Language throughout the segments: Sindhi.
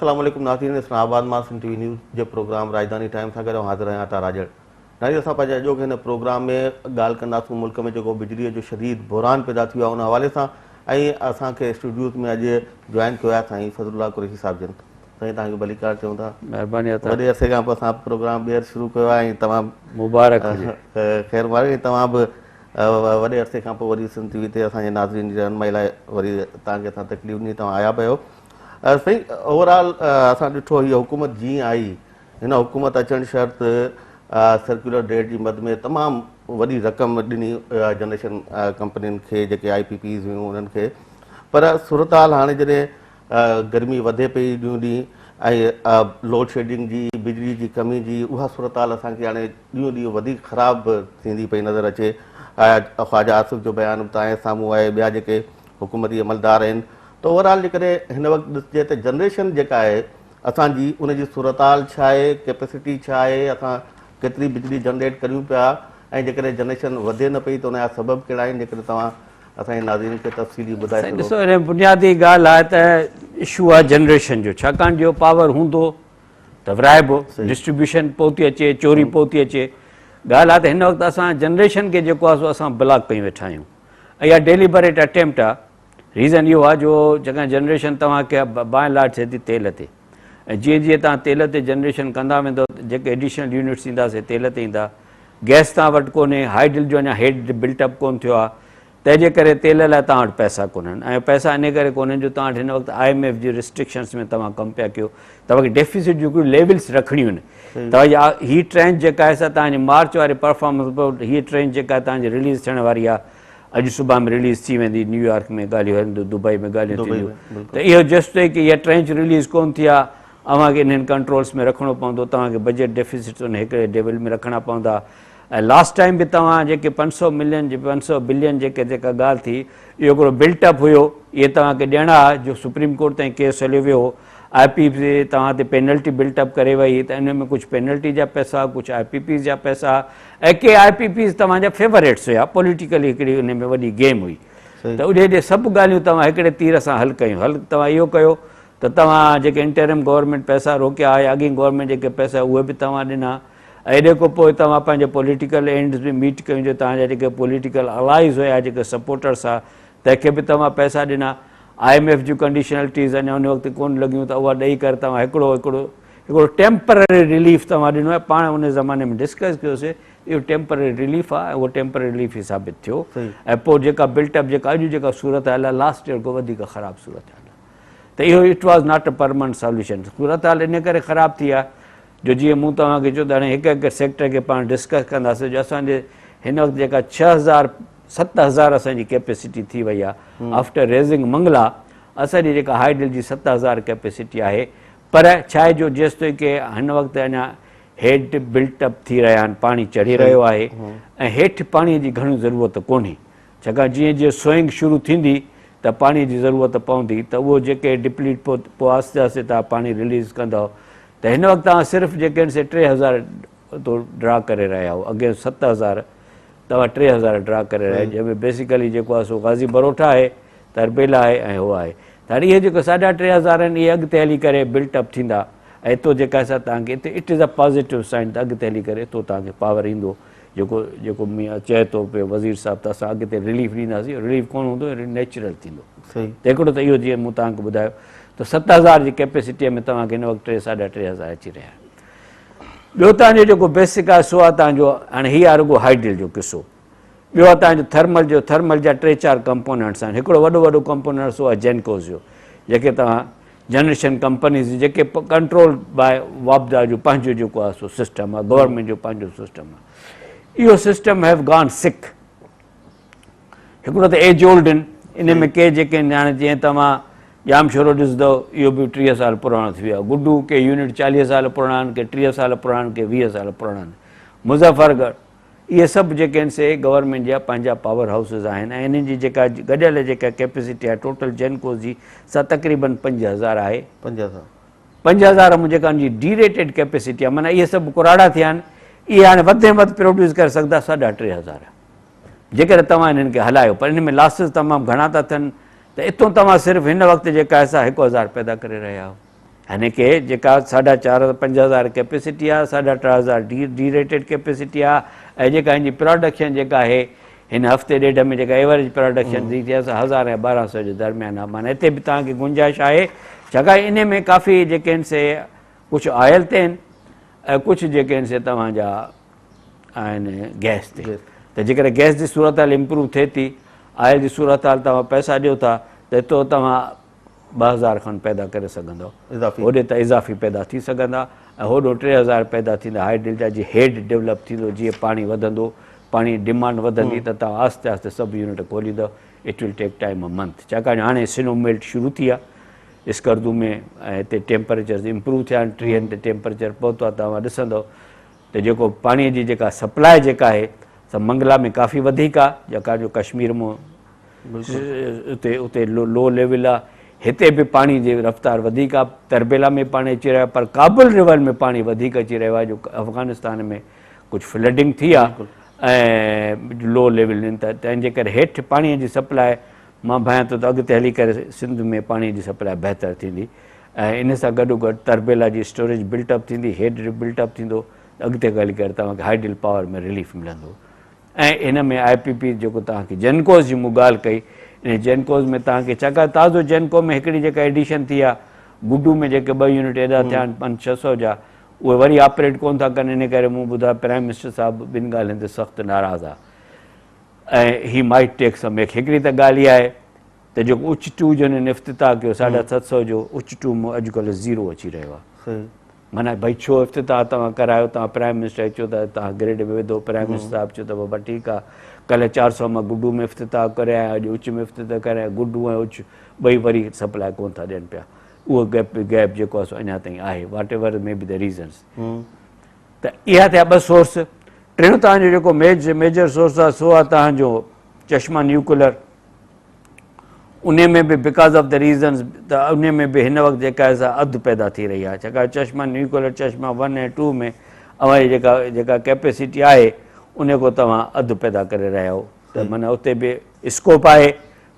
السلام عليڪم ناظرين اسلام آباد مان سنڌ ٽي وي نيوز جي پروگرام راڄڌاني ٽائيم سان گڏ آئون حاضر آهيان عطا راڄڙ. ناظرين اسان پنهنجي اڄوڪي هن پروگرام ۾ ڳالهه ڪنداسون ملڪ ۾ جيڪو بجلي جو شديد بحران پيدا ٿي ويو آهي ان حوالي سان ۽ اسان کي اسٽوڊيوز ۾ اڄ جوائن ڪيو آهي سائين فضل الله قريشي صاحب جن. سائين توهان کي ڀليڪار چئون ٿا. مهرباني عطا. وڏي عرصي کان پوء اسان پروگرام ٻيهر شروع ڪيو آهي ۽ توهان مبارڪ هجي. خير مبارڪ ۽ توهان به وڏي عرصي کان پوء وري سنڌ ٽي وي تي اسان جي ناظرين جي رهنمائي لاء وري توهان کي اسان تڪليف ڏني توهان آيا به آهيو. سائين اوور آل اسان ڏٺو هي حڪومت جيئن آئي هن حڪومت اچڻ شرط سرڪيولر ڊيٽ جي مد ۾ تمام وڏي رقم ڏني جنريشن ڪمپنين کي جيڪي آء پي پيز هيون انهن کي پر صورتحال هاڻي جڏهن گرمي وڌي پئي ڏينهون ڏينهن ۽ لوڊ شيڊنگ جي بجلي جي ڪمي جي اها صورتحال اسان کي هاڻي ڏينهون ڏينهن وڌيڪ خراب ٿيندي پئي نظر اچي خواجه آصف جو بيان به توهان جي سامهون آهي ٻيا جيڪي حڪومتي عملدار آهن ته اوور آل جيڪڏهن هن وقت ڏسجي ته جنريشن جيڪا آهي اسان جي ان جي صورتحال ڇا آهي، ڪيپيسٽي ڇا آهي، اسان ڪيتري بجلي جنريٽ ڪريون پيا ۽ جيڪڏهن جنريشن وڌي نه پئي ته ان جا سبب ڪهڙا آهن جيڪڏهن توهان اسان جي ناظرين کي تفصيلي ٻڌائي سائين سگهو. ڏسو ان بنيادي ڳالهه آهي ته اشو آهي جنريشن جو ڇاڪاڻ جو پاور هوندو ته ورهائبو ڊسٽريبيوشن پوء ٿي اچي چوري پوء ٿي اچي ڳالهه آهي ته هن وقت اسان جنريشن کي جيڪو آهي سو اسان بلاڪ ڪيون ويٺا آهيون ۽ اها ڊيليبريٽ اٽيمپٽ آهي ريزن اهو آهي جو جيڪڏهن جنريشن توهان کي باء اينڊ لارج ٿئي ٿي تيل تي ۽ جيئن جيئن توهان تيل تي جنريشن ڪندا ويندو جيڪي ايڊيشنل يونٽس ايندا سي تيل تي ايندا گئس توهان وٽ ڪونهي هائيڊل جو اڃا هيڊ بلٽ اپ ڪون ٿيو آهي تنهن جي ڪري تيل لاء توهان وٽ پئسا ڪونهن ۽ پئسا ان ڪري ڪونهن جو توهان وٽ هن وقت I M F جي ريسٽرڪشنس ۾ توهان ڪم پيا ڪيو توهان کي ڊيفيسٽ جون هڪڙيون ليولس رکڻيون آهن توهان جي هي ٽرينچ جيڪا آهي سا توهان جي مارچ واري پرفارمنس هي ٽرينچ جيڪا آهي توهان جي رليز ٿيڻ واري آهي اڄ صبح ۾ رليز ٿي ويندي نيويارڪ ۾ ڳالهيون هلنديون دبئي ۾ ڳالهيون ٿينديون ته اهو جيستائين ڪي اها ٽرينچ رليز ڪون ٿي آ اوهان کي انهن ڪنٽرولس ۾ رکڻو پوندو توهان کي بجيٽ ڊيفيسٽس ان هڪڙي ليول ۾ رکڻا پوندا ۽ لاسٽ ٽائيم به توهان جيڪي 500 ملين جي 500 بلين جيڪي جيڪا ڳالهه ٿي اهو هڪڙو بلٽ اپ هيو اهي توهان کي ڏيڻا ها جو سپريم ڪورٽ تائين ڪيس هليو ويو هو آء پي پي توهان تي پينلٽي بلٽ اپ ڪري وئي ته ان ۾ ڪجهه پينلٽي جا پئسا ڪجهه آء پي پيز جا پئسا ۽ ڪي آء پي پيز توهان جا فيوريٽس هيا پوليٽيڪلي هڪڙي ان ۾ وڏي گيم هئي ته اڏي ڏي سڀ ڳالهيون توهان هڪڙي تير سان حل ڪيون حل توهان اهو ڪيو ته توهان جيڪي انٽرم گورنمينٽ پئسا روڪيا يا اڳين گورنمينٽ جيڪي پئسا اهي به توهان ڏنا ۽ ايڏي کان پوء توهان پنهنجي پوليٽيڪل اينڊز به ميٽ ڪيون جو توهان جا جيڪي پوليٽيڪل الائز هيا جيڪي سپورٽرس ها تنهن کي به توهان پئسا ڏنا I M F جون ڪنڊيشنلٽيز اڃا ان وقت ڪونه لڳيون ته اها ڏئي ڪري توهان هڪڙو هڪڙو هڪڙو ٽيمپرري رليف توهان ڏنو آهي پاڻ ان زماني ۾ ڊسڪس ڪيوسي اهو ٽيمپرري رليف آهي ۽ اهو ٽيمپرري رليف ئي ثابت ٿيو ۽ پوء جيڪا بلٽ اپ جيڪا اڄ جيڪا صورتحال آهي لاسٽ ايئر کان وڌيڪ خراب صورتحال آهي ته اهو it was not a permanent solution صورتحال ان ڪري خراب ٿي آهي جو جيئن مون توهان کي چيو ته هاڻي هڪ هڪ سيڪٽر کي پاڻ ڊسڪس ڪنداسين جو اسان جي هن وقت جيڪا 6000 7000 اسان جي ڪيپيسٽي ٿي وئي آهي آفٽر ريزنگ منگلا اسان جي جيڪا هائيڊل جي 7000 ڪيپيسٽي آهي پر ڇاهي جو جيستائين ڪي هن وقت اڃا هيڊ بلٽ اپ ٿي رهيا آهن پاڻي چڙهي رهيو آهي ۽ هيٺ پاڻي جي گهڻي ضرورت ڪونهي ڇاڪاڻ جيئن جيئن سوئنگ شروع ٿيندي ته پاڻي جي ضرورت پوندي ته اهو جيڪي ڊپليٽ پوء پوء آهستي آهستي توهان پاڻي رليز ڪندؤ ته هن وقت توهان صرف جيڪي آهن سي 3000 تو ڊرا ڪري رهيا آهيو اڳي 7000 توهان 3000 ڊرا ڪري رهيا آهيو جنهن ۾ بيسيڪلي جيڪو آهي سو غازي بروٺا آهي تربيلا آهي ۽ هو آهي ته هاڻي اهي جيڪو ساڍا 3000 آهن اهي اڳتي هلي ڪري بلٽ اپ ٿيندا ۽ اتو جيڪا آهي سا توهان کي اتي it is a positive sign ته اڳتي هلي ڪري اتو توهان کي پاور ايندو جيڪو جيڪو چئي ٿو پيو وزير صاحب ته اسان اڳتي رليف ڏينداسين رليف ڪونه هوندو نيچرل ٿيندو ته هڪڙو ته اهو جيئن مون توهان کي ٻڌايو ته 7000 جي ڪيپيسٽيء ۾ توهان کي هن وقت ٽي ساڍا 3000 اچي رهيا آهن ٻيو توهان جو جيڪو بيسڪ آهي سو آهي توهان جو هاڻي هي آهي رڳو هائيڊل جو قصو ٻيو آهي توهان جو ٿرمل جو ٿرمل جا ٽي چار ڪمپوننٽس آهن هڪڙو وڏو وڏو ڪمپوننٽ سو آهي جينڪوز جو جيڪي توهان جنريشن ڪمپنيز جيڪي ڪنٽرول باء واپڊا جو پنهنجو جيڪو آهي سو سسٽم آهي گورنمينٽ جو پنهنجو سسٽم آهي اهو سسٽم have گان سڪ هڪڙو ته ايج اولڊ آهن ان ۾ ڪي جيڪي آهن هاڻي جيئن توهان ڄامشورو ڏسندو اهو به 30 سال پراڻو ٿي ويو آهي گڊو ڪي يونٽ 40 سال پراڻا آهن ڪي 30 سال پراڻا آهن ڪي 20 سال پراڻا آهن مظفر ڳڙهه اهي سڀ جيڪي آهن سي گورنمينٽ جا پنهنجا پاور هائوسز آهن ۽ انهن جي جيڪا گڏيل جيڪا ڪيپيسٽي آهي ٽوٽل جينڪوز جي سا تقريبن 5000 آهي 5000 5000 ۾ جيڪا ان جي ڊي ريٽيڊ ڪيپيسٽي آهي معنيٰ اهي سڀ ڪراڙا ٿيا آهن اهي هاڻي وڌ ۾ وڌ پروڊيوس ڪري سگهندا ساڍا 3000 جيڪڏهن توهان انهن کي هلايو پر ان ۾ لاسز تمام گهڻا ٿا ٿين ته اتو توهان صرف هن وقت جيڪا آهي سا 1000 پيدا ڪري رهيا آهيو. يعني ڪي جيڪا ساڍا چار 5000 ڪيپيسٽي آهي، ساڍا 3000 ڊي ريٽيڊ ڪيپيسٽي آهي ۽ جيڪا هن جي پراڊڪشن جيڪا آهي هن هفتي ڏيڍ ۾ جيڪا ايوريج پراڊڪشن ٿي ٿي سا 1000 ۽ 1200 جي درميان آهي. معنيٰ هتي به توهان کي گنجائش آهي، ڇاڪاڻ ان ۾ ڪافي جيڪي آهن سي ڪجهه آئل تي آهن ۽ ڪجهه جيڪي آهن سي توهان جا آهن گئس تي. ته جيڪڏهن گئس جي صورتحال امپروو ٿئي ٿي، آئل جي صورتحال توهان پئسا ڏيو ٿا ته هتو توهان 2000 کن پيدا ڪري سگهندؤ، هوڏي ته اضافي پيدا ٿي سگهندا ۽ هوڏو 3000 پيدا ٿيندا هائيڊل جا. جي هيڊ ڊولپ ٿيندو، جيئن پاڻي وڌندو، پاڻي جي ڊمانڊ وڌندي ته توهان آهستي آهستي سڀ unit کوليندؤ. It will take time a month, ڇاڪاڻ جو هاڻي سنو ميلٽ شروع ٿي آهي اسڪردو ۾ ۽ هتي ٽيمپريچرز امپروو ٿيا آهن، 30 تي ٽيمپريچر پهتو آهي. توهان ڏسندؤ ته جيڪو پاڻي جي جيڪا سپلاء جيڪا آهي سا منگلا ۾ ڪافي وڌيڪ آهي، ڇاڪاڻ جو ڪشمير مان اتي اتي لو ليول آ، هتي به پاڻي جي رفتار وڌيڪ آ، تربيلا ۾ پاڻي اچي رهيو آ، پر ڪابل ريور ۾ پاڻي وڌيڪ اچي رهيو آ، جو افغانستان ۾ ڪجهه فلڊنگ ٿي آ ۽ لو ليول آهن، ته تنهن جي ڪري هيٺ پاڻي جي سپلاء مان ڀانيان ٿو ته اڳتي هلي ڪري سنڌ ۾ پاڻي جي سپلاء بهتر ٿيندي ۽ ان سان گڏو گڏ تربيلا جي اسٽوريج بلٽ اپ ٿيندي، هيڊ بلٽ اپ ٿيندو، اڳتي هلي ڪري توهان کي هائيڊل پاور ۾ رليف ملندو. ۽ ان ۾ آء پي پي جيڪو توهان کي جينڪوز جي مون ڳالهه ڪئي، ان جينڪوز ۾ توهان کي ڇاڪاڻ تازو جينڪو ۾ هڪڙي جيڪا ايڊيشن ٿي آهي گڊو ۾ جيڪي ٻه يونٽ ايڏا ٿيا آهن پنج ڇهه سو جا، اهي وري آپريٽ ڪونه ٿا ڪن. ان ڪري مون ٻڌايو پرائم منسٽر صاحب ٻن ڳالهين تي سخت ناراض آهي ۽ هي مائيٽ ٽيڪ سم ايڪ. هڪڙي ته ڳالهه اها آهي ته جيڪو اچ ٽو جو هنن افتتاح ڪيو 750 جو، اچ ٽو مان اڄڪلهه زيرو اچي رهيو آهي. معنيٰ ڀئي ڇو افتتاح توهان ڪرايو، توهان پرائم منسٽر کي چيو ته توهان گريڊ ۾ وڌو، پرائم منسٽر صاحب چيو ته بابا ٺيڪ آ، ڪلهه 400 مان گڊو ۾ افتتاح ڪري آيا، اڄ اچ ۾ افتتاح ڪري آيا، گڊو ۽ اچ ٻئي وري سپلاء ڪونه ٿا ڏين پيا، اهو گيپ گيپ جيڪو آهي سو اڃا تائين آهي، whatever may be the reasons. ته اها ٿيا ٻه سورس. ٽيون توهان جو جيڪو ميجر سورس آهي سو آهي توهان جو چشما نيوڪلر. انهي ۾ به because of the reasons ته انهي ۾ به هن وقت جيڪا آهي سا اڌ پيدا ٿي رهي آهي، ڇاڪاڻ چشما نيوڪلر چشما 1 ۽ 2 ۾ اوهان جي جيڪا جيڪا ڪيپيسٽي آهي انهي کان توهان اڌ پيدا ڪري رهيا آهيو ته معنيٰ اتي به اسڪوپ آهي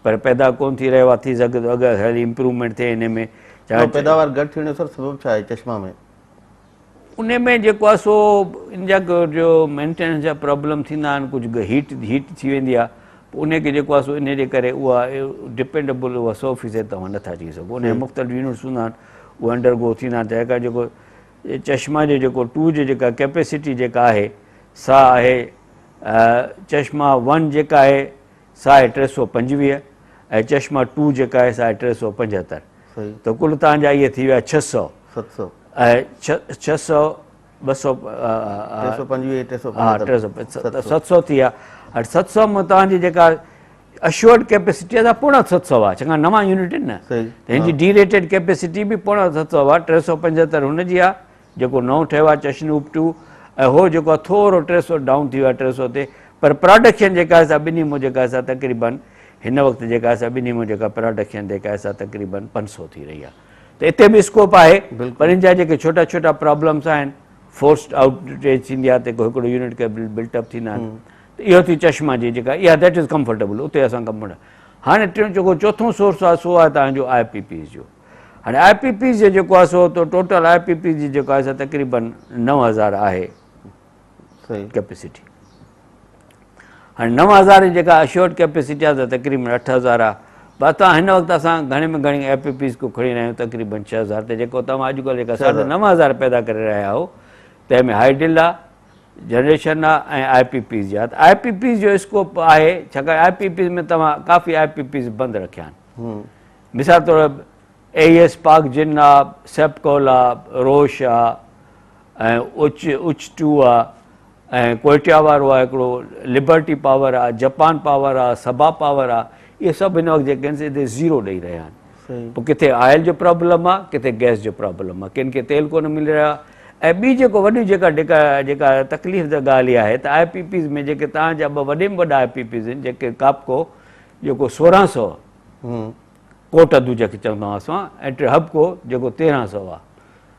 پر پيدا ڪونه ٿي رهيو آهي. ٿي سگهي ٿو اڳ هلي امپروومينٽ ٿئي انهي ۾. پيداوار گهٽ ٿيڻ جو سر سبب ڇا آهي چشما ۾؟ انهي ۾ جيڪو آهي سو ان جا جو مينٽيننس جا پرابلم ٿيندا آهن، ڪجهه هيٽ هيٽ ٿي ويندي آهي پوء انهي کي جيڪو آهي سو انهي جي ڪري اها ڊپينڊبل اها 100% توهان نٿا چئي سگهو. انهي جا مختلف يونٽس هوندا آهن اهي انڊر گو ٿيندا آهن. تنهن کان جيڪو چشما جو جيڪو ٽو جي جيڪا ڪيپيسٽي جيڪا آهي سا آهي چشما 1 جيڪا آهي سا آهي 325 ۽ چشما 2 جيڪا آهي سا آهي 375، ته ڪل توهان جا اهي ٿي ويا 600 ۽ 600 200 325 375 700 ٿي ويا. هاڻي 700 مان توهان جي جيڪا اشورڊ ڪيپيسٽي آهي سا 675 آهي، ڇاڪاڻ نوان يونٽ آهن نه، ته هن جي ڊي ريٽيڊ ڪيپيسٽي به 675 آهي، 375 هن جي آهي جيڪو نئون ٺهيو آهي چشنوب 2 ۽ هو جيڪو آهي ٿورو 300 ڊائون ٿي ويو آهي 300 تي، پر پراڊڪشن جيڪا آهي سا ٻنهي مان جيڪا آهي سا تقريبن هن وقت جيڪا آهي سا ٻنهي مان جيڪا پراڊڪشن جيڪا آهي سا تقريبن 500 ٿي رهي آهي. ته اتي به اسڪوپ آهي، پر ان جا جيڪي ڇوٽا ڇوٽا پرابلمس آهن، فورسڊ آئوٽيج ٿيندي آهي ته هڪڙو يونٽ کي بلٽ اپ ٿيندا آهن، ته اهو ٿي چشما جي جيڪا اها that is comfortable, اتي اسان ڪمفرٽ. هاڻي ٽيون جيڪو چوٿون سورس آهي سو آهي توهان جو آء پي پيز جو. هاڻي آء پي پيز جو جيڪو آهي سو ته ٽوٽل آء پي پيز جي جيڪو آهي سا تقريبن 9000 آهي ڪيپيسٽي. هاڻي 9000 جي جيڪا اشورڊ ڪيپيسٽي آهي ته تقريبن 8000 آهي، پر توهان هن وقت اسان گهڻي ۾ گهڻي آء پي پيز کي کڻي رهيا آهيون تقريبن 6000 تي، جيڪو توهان اڄڪلهه جيڪا 9500 پيدا ڪري رهيا آهيو تنهن ۾ هائيڊل آهي، جنريشن آهي ۽ آء پي پيز جي آهي. ته آء پي پيز جو اسڪوپ آهي، ڇاڪاڻ آء پي پيز ۾ توهان ڪافي آء پي پيز بند رکيا آهن. مثال طور اي ايس پاڪ جن آ، سيپڪول آ، روش آ ۽ اچ اچ ٽو آ ۽ ڪوئٽيا وارو آ هڪڙو، لبرٽي پاور آ، جپان پاور آ، سبا پاور آ، اهي سڀ هن وقت جيڪي آهن سي هتي زيرو ڏئي رهيا آهن. پوء ڪٿي آئل جو پرابلم آ، ڪٿي گئس جو پرابلم آ، ڪن کي تيل ڪونه ملي رهيو آ ۽ ٻي جيڪو وڏي جيڪا جيڪا تڪليف ده ڳالهه اها آهي ته آء پي پيز ۾ جيڪي توهان جا ٻه وڏي ۾ وڏا آء پي پيز آهن جيڪي ڪاپڪو جيڪو 1600 ڪوٽ ادو جيڪي چوندا هئا اسان ۽ ٽي حبڪو جيڪو 1300 آ،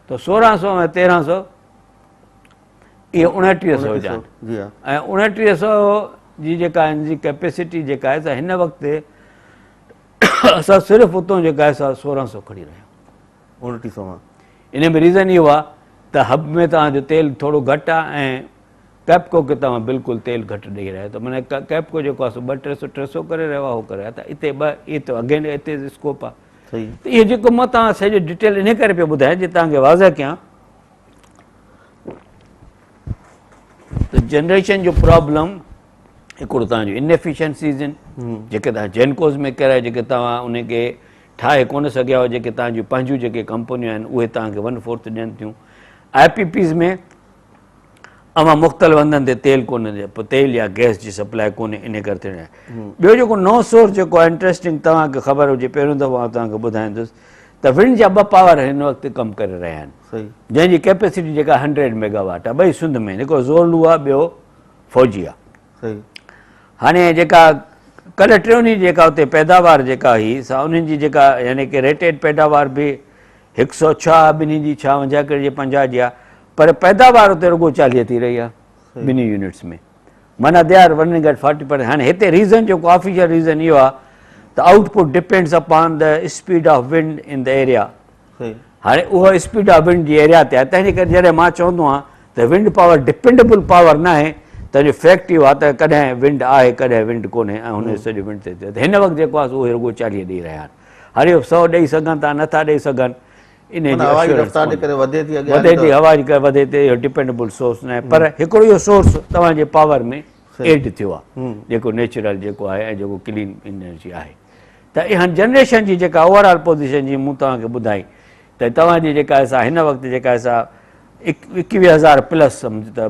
ته 1600 ۽ 1300 اهي 2900 جا آهن ۽ 2900 جي جيڪا هن جي ڪيپيسٽي جيڪا آهي سا هن وقت اسان صرف اتو جيڪا آهي سا 1600 کڻي رهيا آهيون. 2900 مان. ان ۾ ريزن اهو آهي ته حب ۾ توهان جو تيل ٿورو گهٽ آهي ۽ ڪيپڪو کي توهان بلڪل تيل گهٽ ڏئي رهيا آهيو ته معنيٰ ڪيپڪو جيڪو آهي سو ٻه ٽي سو ٽي سو ڪري رهيو آهي هو ڪري رهيو آهي ته اتي ٻه اهي ته اگين اتي اسڪوپ آهي ته اهو جيڪو مان توهان سڄو ڊيٽيل ان ڪري پيو ٻڌايان جي توهان کي واضح ڪيان ته جنريشن جو پرابلم هڪڙو توهان جو انيفيشنسيز آهن جيڪي توهان جينڪوز ۾ ڪرايو جيڪي توهان ان کي ٺاهي ڪونه سگهيا آهيو جيڪي توهان جون پنهنجون جيڪي ڪمپنيون آهن اهي توهان کي ون فورٿ ڏين ٿيون آء پي پيز ۾ اوهان مختلف هنڌن تي تيل ڪونه تيل يا گئس جي سپلاء ڪونهي ان ڪري ٿيڻ ٻيو جيڪو نئون سورس جيڪو آهي انٽريسٽنگ توهان کي خبر هجي پهريون دفعو آئون توهان کي ٻڌائيندس ته ونڊ جا ٻه پاور هن وقت ڪم ڪري رهيا آهن جنهن جي ڪيپيسٽي جيڪا هنڊريڊ ميگا واٽ آهي ٻئي سنڌ ۾ هڪڙو زورلو آهي ٻيو فوجي آهي هاڻي جيڪا ڪلهه ٽيون ڏينهن جيڪا اتي پيداوار جيڪا هئي سا انهن جي جيڪا يعني ڪي ريٽيڊ پيداوار به هڪ سو ڇهه آهي ٻنهي جي ڇاونجاهه ڪري جي پنجاهه جي آهي پر پيداوار اتي رڳو چاليهه ٿي رهي آهي ٻنهي يونٽس ۾ معنيٰ they are running at forty percent هاڻي هتي ريزن جيڪو آفيشل ريزن اهو آهي ته output depends upon the speed of wind in the area هاڻي اهو اسپيڊ آف ونڊ جي ايريا تي آهي تنهن جي ڪري جڏهن مان چوندو آهيان ته ونڊ پاور ڊپينڊبل پاور نه آهي تنهن جو فيڪٽ اهو آهي ته ڪڏهن ونڊ آهي ڪڏهن ونڊ ڪونهي ۽ هن جو سڄو ونڊ تي ٿئي هن وقت جيڪو آهي سو اهي رڳو 40 ڏئي رهيا آهن هاڻي اهو 100 ڏئي سگهن ٿا نٿا ڏئي سگهن انهي جي هوا جي رفتار جي ڪري وڌي ٿي اڳيان وڌي ٿي هوا جي ڪري وڌي ٿي اهو ڊپينڊبل سورس نه آهي پر هڪڙو اهو سورس توهان جي پاور ۾ ايڊ ٿيو آهي جيڪو نيچرل جيڪو آهي ۽ جيڪو ڪلين انرجي آهي ته اها جنريشن جي جيڪا اوور آل پوزيشن جي مون توهان کي ٻڌائي ته توهان جي جيڪا آهي سا هن وقت جيڪا آهي سا ايڪويهه هزار پلس سمجھ ته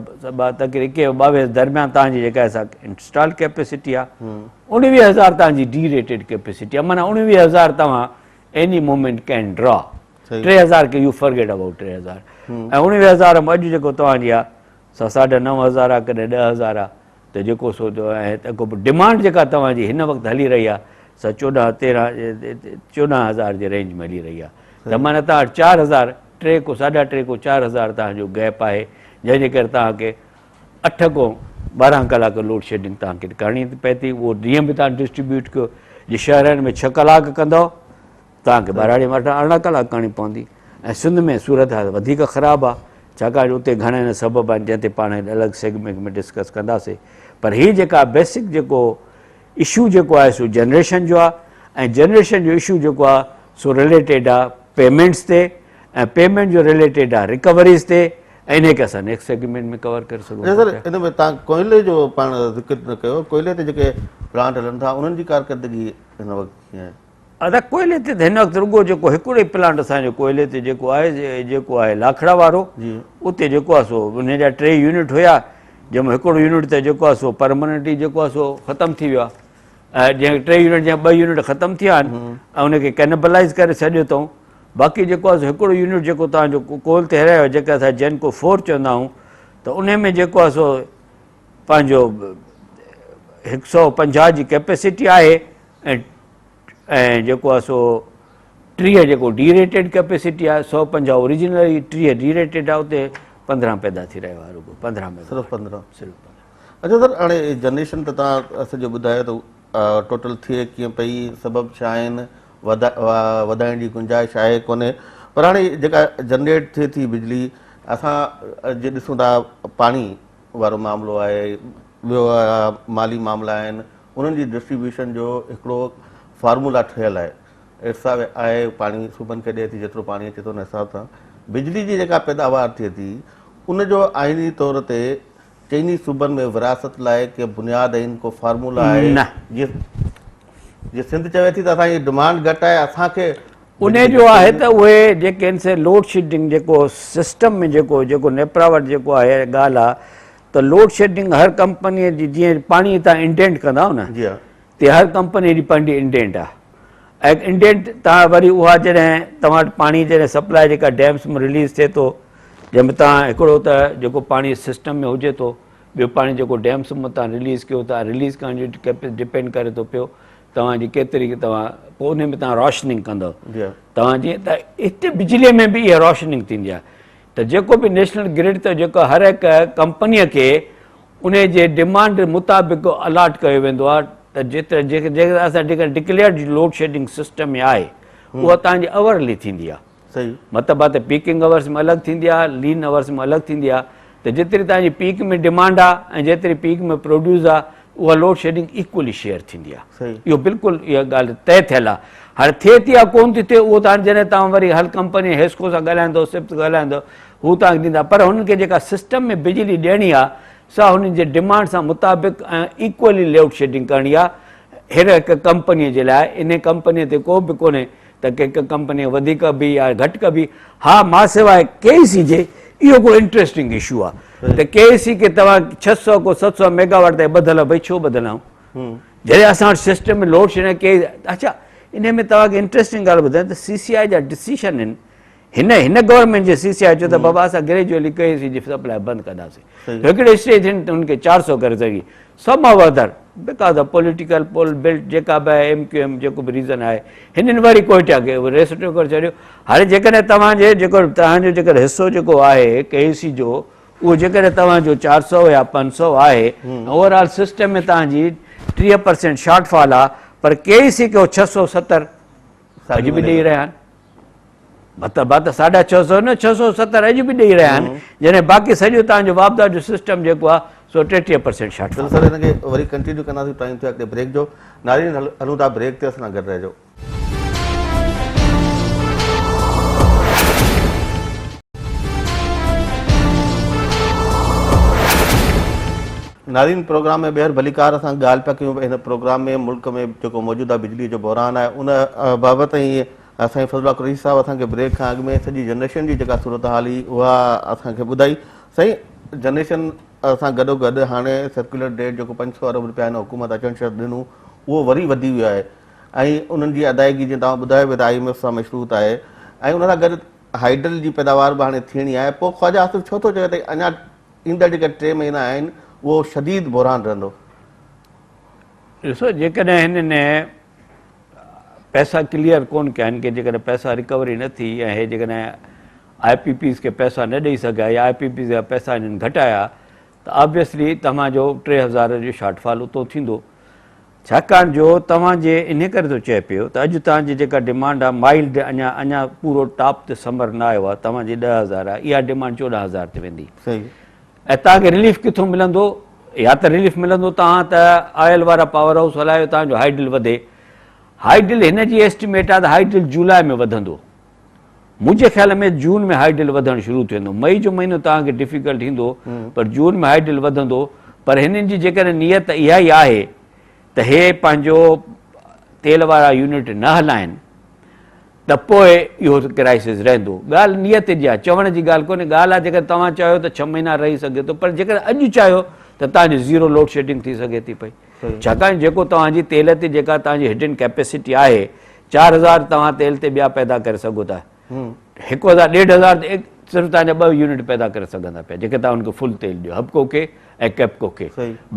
تقريبن ايڪويهه ٻاويهه درميان توهان جي جيڪا آهي سا انسٽال ڪيپيسٽي آهي اڻويهه هزار توهان جي ڊي ريٽيڊ ڪيپيسٽي آهي معنيٰ اڻويهه هزار توهان ايني مومينٽ ڪين ڊرا 3000 کي يو فرگيٽ ابائوٽ 3000 ۽ 19000 ۾ اڄ جيڪو توهان جي آهي سا ساڍا 9000 آهي ڪڏهن 10000 آهي ته جيڪو سو ۽ تنهن کان پوء ڊمانڊ جيڪا توهان جي هن وقت هلي رهي آهي سا 14 13 14000 جي رينج ۾ هلي رهي آهي ته معنيٰ توهان وٽ 4000 ٽي کو ساڍا ٽي کو 4000 توهان جو گيپ آهي جنهن جي ڪري توهان کي اٺ کان 12 ڪلاڪ لوڊ شيڊنگ توهان کي ڪرڻي پئي ٿي اهو ڏينهن به توهان ڊسٽريبيوٽ ڪيو جي شهرن ۾ 6 ڪلاڪ ڪندؤ توهان کي ٻهراڙي ۾ 18 ڪلاڪ ڪرڻي پوندي ۽ سنڌ ۾ صورتحال وڌيڪ خراب آهي ڇاڪاڻ جو اتي گهڻا ان سبب آهن جنهن تي پاڻ الڳ سيگمينٽ ۾ ڊسڪس ڪنداسين پر هي جيڪا بيسڪ جيڪو اشو جيڪو آهي سو جنريشن جو آهي ۽ جنريشن جو اشو جيڪو آهي سو رليٽيڊ آهي پيمينٽس تي ۽ پيمينٽ جو رليٽيڊ آهي رڪوريز تي ۽ انهي کي اسان نيڪسٽ سيگمينٽ ۾ ڪور ڪري سگهون ٿا. سر ان ۾ توهان ڪوئلي جو پاڻ ذڪر نه ڪيو ڪوئلي تي جيڪي پلانٽ هلن ٿا انهن جي ڪارڪردگي هن وقت ڪيئن آهي؟ ادا ڪوئلي تي ته هن وقت رڳو جيڪو هڪڙو ئي پلانٽ اسان جو ڪوئلي تي جيڪو آهي جيڪو آهي لاکڙا وارو اتي جيڪو آهي سو ان جا ٽي يونٽ هيا جنهن ۾ هڪڙو يونٽ ته جيڪو آهي سو پرماننٽلي جيڪو آهي سو ختم ٿي ويو آهي ۽ جنهن ٽي يونٽ جا ٻه يونٽ ختم ٿي ويا آهن ۽ ان کي ڪينبلائز ڪري ڇڏيو اٿئون باقي جيڪو آهي سو هڪڙو يونٽ جيڪو توهان جو ڪول تي هلايو جيڪي اسان جينڪو فور چوندا آهيون ته ان ۾ جيڪو آهي سو پنهنجو هڪ سو پنجاهه جي ڪيپيسٽي آهي ۽ ۽ جيڪو آهي سو 30 جيڪو ڊي ريٽيڊ ڪيپيسٽي آهي 150 اوريجنل 30 ڊي ريٽيڊ آهي اتي 15 پيدا ٿي رهيو آهي رڳو 15 ۾ صرف 15 صرف 15 اچھا سر هاڻي جنريشن ته توهان سڄو ٻڌايو ته ٽوٽل ٿئي ڪيئن پئي سبب ڇا آهن وڌائڻ جي گنجائش آهي ڪونهي پر هاڻي جيڪا جنريٽ ٿئي ٿي بجلي اسان جي ڏسون ٿا پاڻي وارو معاملو آهي ٻيو مالي معاملا آهن انهن جي ڊسٽريبيوشن جو هڪڙو فارمولا ٺهيل آهي ارسا آهي پاڻي صوبن کي ڏئي ٿي جيترو پاڻي اچي ٿو ان حساب سان بجلي جي جيڪا پيداوار ٿئي ٿي ان جو آئيني طور تي چئني صوبن ۾ ورهاست لاء ڪي بنياد آهن ڪو فارمولا آهي نه. جيئن جيئن سنڌ چوي ٿي ته اسان جي ڊمانڊ گهٽ آهي اسان کي ان جو آهي ته اهي جيڪي آهن سي لوڊ شيڊنگ جيڪو سسٽم ۾ جيڪو جيڪو نيپرا وٽ جيڪو آهي ڳالهه آهي ته لوڊ شيڊنگ هر ڪمپني جي جيئن پاڻي تان انڊينٽ ڪندا آهيو نه جي ها تي هر ڪمپني جي پنهنجي انڊينٽ آهي ۽ انڊينٽ تان وري اها جڏهن توهان وٽ پاڻي جڏهن سپلاء جيڪا ڊيمس ۾ رليز ٿئي ٿو جنهن ۾ توهان هڪڙو ته جيڪو پاڻي سسٽم ۾ هجي ٿو ٻيو پاڻي جيڪو ڊيمس مان توهان رليز ڪيو ٿا رليز ڪرڻ جو ڊپينڊ ڪري ٿو پيو توهان جي ڪيتري توهان پوء ان ۾ توهان روشننگ ڪندو توهان جي ته هتي بجلي ۾ به اها روشننگ ٿيندي آهي ته جيڪو به نيشنل گرڊ ته جيڪو هر هڪ ڪمپني کي ان جي ڊمانڊ مطابق الاٽ ڪيو ويندو آهي ته جيترا جيڪي اسان جيڪا ڊڪليئرڊ لوڊ شيڊنگ سسٽم ۾ آهي اها توهان جي اورلي ٿيندي آهي. مطلب آهي ته پيڪنگ اورس ۾ الڳ ٿيندي آهي، لين اورس ۾ الڳ ٿيندي آهي ته جيتري توهان جي پيڪ ۾ ڊمانڊ آهي ۽ جيتري پيڪ ۾ پروڊيوس آهي اها لوڊ شيڊنگ ايڪولي شيئر ٿيندي آهي. اهو بلڪل اها ڳالهه طئي ٿيل آهي. هاڻي ٿئي ٿي يا ڪونه ٿي ٿئي اهو ته هاڻي جڏهن توهان وري هر ڪمپني حيسڪو سان ڳالهائيندو سپت سان ڳالهائيندو هو توهان کي ڏيندا پر هنن کي جيڪا سسٽم ۾ بجلي ڏيڻي آهي سا هنن جي ڊمانڊ سان مطابق ۽ ايڪولي لوڊ شيڊنگ ڪرڻي آهي هر هڪ ڪمپني جي لاء. انهي ڪمپني تي ڪو به ڪونهي ته ڪي هڪ ڪمپني وڌيڪ ڪبي يا گهٽ ڪبي. ها ماسواء ڪي اي سي جي اهو ڪو انٽريسٽنگ اشو آهي ته ڪي اي سي کي توهان 600 ڪو 700 ميگا واٽ تائين ٻڌل آهي ڀئي ڇو ٻڌل آهيون جڏهن اسان وٽ سسٽم ۾ لوڊ شيڊنگ ڪي اڇا انهي ۾ توهان کي انٽريسٽنگ ڳالهه ٻڌايان ته سي سي آء جا ڊسيشن آهن هن هن گورنمينٽ جي سي سي آء چيو ته بابا اسان گريجوئلي ڪي اي سي جي سپلاء بند ڪنداسين هڪڙي اسٽيج هن کي 400 ڪري سگهي some how other because of political pull built جيڪا به آهي ايم ڪيو ايم جيڪو به ريزن آهي هنن وري ڪوئٽا کي ريسٽو ڪري ڇڏيو هاڻي جيڪڏهن توهان جي جيڪو توهان جو جيڪڏهن حصو جيڪو آهي ڪي اي سي جو اهو جيڪڏهن توهان جو 400 يا 500 آهي اوور آل سسٽم ۾ توهان جي 30 پرسينٽ شارٽ فال آهي پر ڪي اي سي کي 670 اڄ به ڏيئي رهيا آهن مطلب آ ته ساڍا ڇهه سو نه 670 اڄ به ڏئي رهيا آهن جڏهن باقي سڄو توهان جو واپڊا جو سسٽم جيڪو آ سو 33 پرسينٽ شارٽ فال. سر هن کي وري ڪنٽينيو ڪنداسين ٽائيم ٿيو آ بريڪ جو نارين هلون ٿا بريڪ تي اسان سان گڏ رهجو. نارين پروگرام ۾ ٻيهر ڀليڪار اسان ڳالهه پيا ڪيون هن پروگرام ۾ ملڪ ۾ جيڪو موجوده بجلي جو بحران آهي ان بابت ۽ سائين فضل الله قريشي صاحب اسان کي بريڪ کان اڳ ۾ سڄي جنريشن جي جيڪا صورتحال هئي اها اسان کي ٻڌائي. سائين جنريشن سان گڏو گڏ هاڻي سرڪيولر ڊيٽ جيڪو 500 ارب رپيا هن حڪومت اچڻ شرط ڏنو اهو وري وڌي ويو آهي ۽ انهن جي ادائيگي جيئن توهان ٻڌايو به ته I M F سان مشروط آهي ۽ ان سان گڏ هائيڊل جي پيداوار به هاڻي ٿيڻي آهي پوء خواجه آصف ڇو ٿو چوي ته اڃا ايندڙ جيڪا 3 مهينا آهن اهو شديد بحران رهندو. ڏسو جيڪڏهن هنن پئسا ڪليئر ڪون ڪيا آهن ڪي جيڪڏهن پئسا رڪوري نه ٿي ۽ هي جيڪڏهن آء پي پيز کي پئسا نه ڏئي سگهيا يا آء پي پيز جا پئسا هنن گهٽايا ته آبويسلي توهان جو 3000 جو شارٽ فال اتو ٿيندو ڇاڪاڻ جو توهان جي انهي ڪري ٿو چئي پيو ته اڄ توهان جي جيڪا ڊمانڊ آهي مائلڊ اڃا اڃا پورو ٽاپ تي سمر نه آيو آهي توهان جي 10000 آهي اها ڊمانڊ 14000 تي ويندي صحيح ۽ توهان کي رليف ڪٿون ملندو؟ يا ته رليف ملندو توهان ته آئل وارا پاور هائوس هلايو توهان جو هائيڊل وڌي. هائيڊل هن جي ايسٽيميٽ آهي ته هائيڊل جولاء ۾ وڌندو. منهنجي خيال ۾ جون ۾ هائيڊل وڌڻ شروع ٿي ويندو. مئي جو مهينو توهان کي ڊفيڪلٽ ايندو پر جون ۾ هائيڊل وڌندو پر هنن جي جيڪڏهن نيت اها ئي آهي ته هي پنهنجو تيل وارا يونٽ نه هلائن ته پوء اهو ڪرائسز رهندو. ڳالهه نيت جي آهي، چوڻ جي ڳالهه ڪونهي. ڳالهه آهي جيڪڏهن توهان چاهيو ته ڇهه مهينا رهي سگهي ٿو پر جيڪڏهن اڄ چاهيو ته توهان جي زيرو لوڊ شيڊنگ ٿي سگهي ٿي پئي. ڇاڪاڻ جيڪو توهان جي تيل تي جيڪا توهان جي هڊن ڪيپيسٽي آهي 4000 توهان تيل تي ٻيا پيدا ڪري سگهو ٿا. هڪ هزار ڏيڍ هزار تي صرف توهان جا ٻه يونٽ پيدا ڪري سگهندا پيا جيڪي توهان ان کي فل تيل ڏيو حبڪو کي ۽ ڪيپڪو کي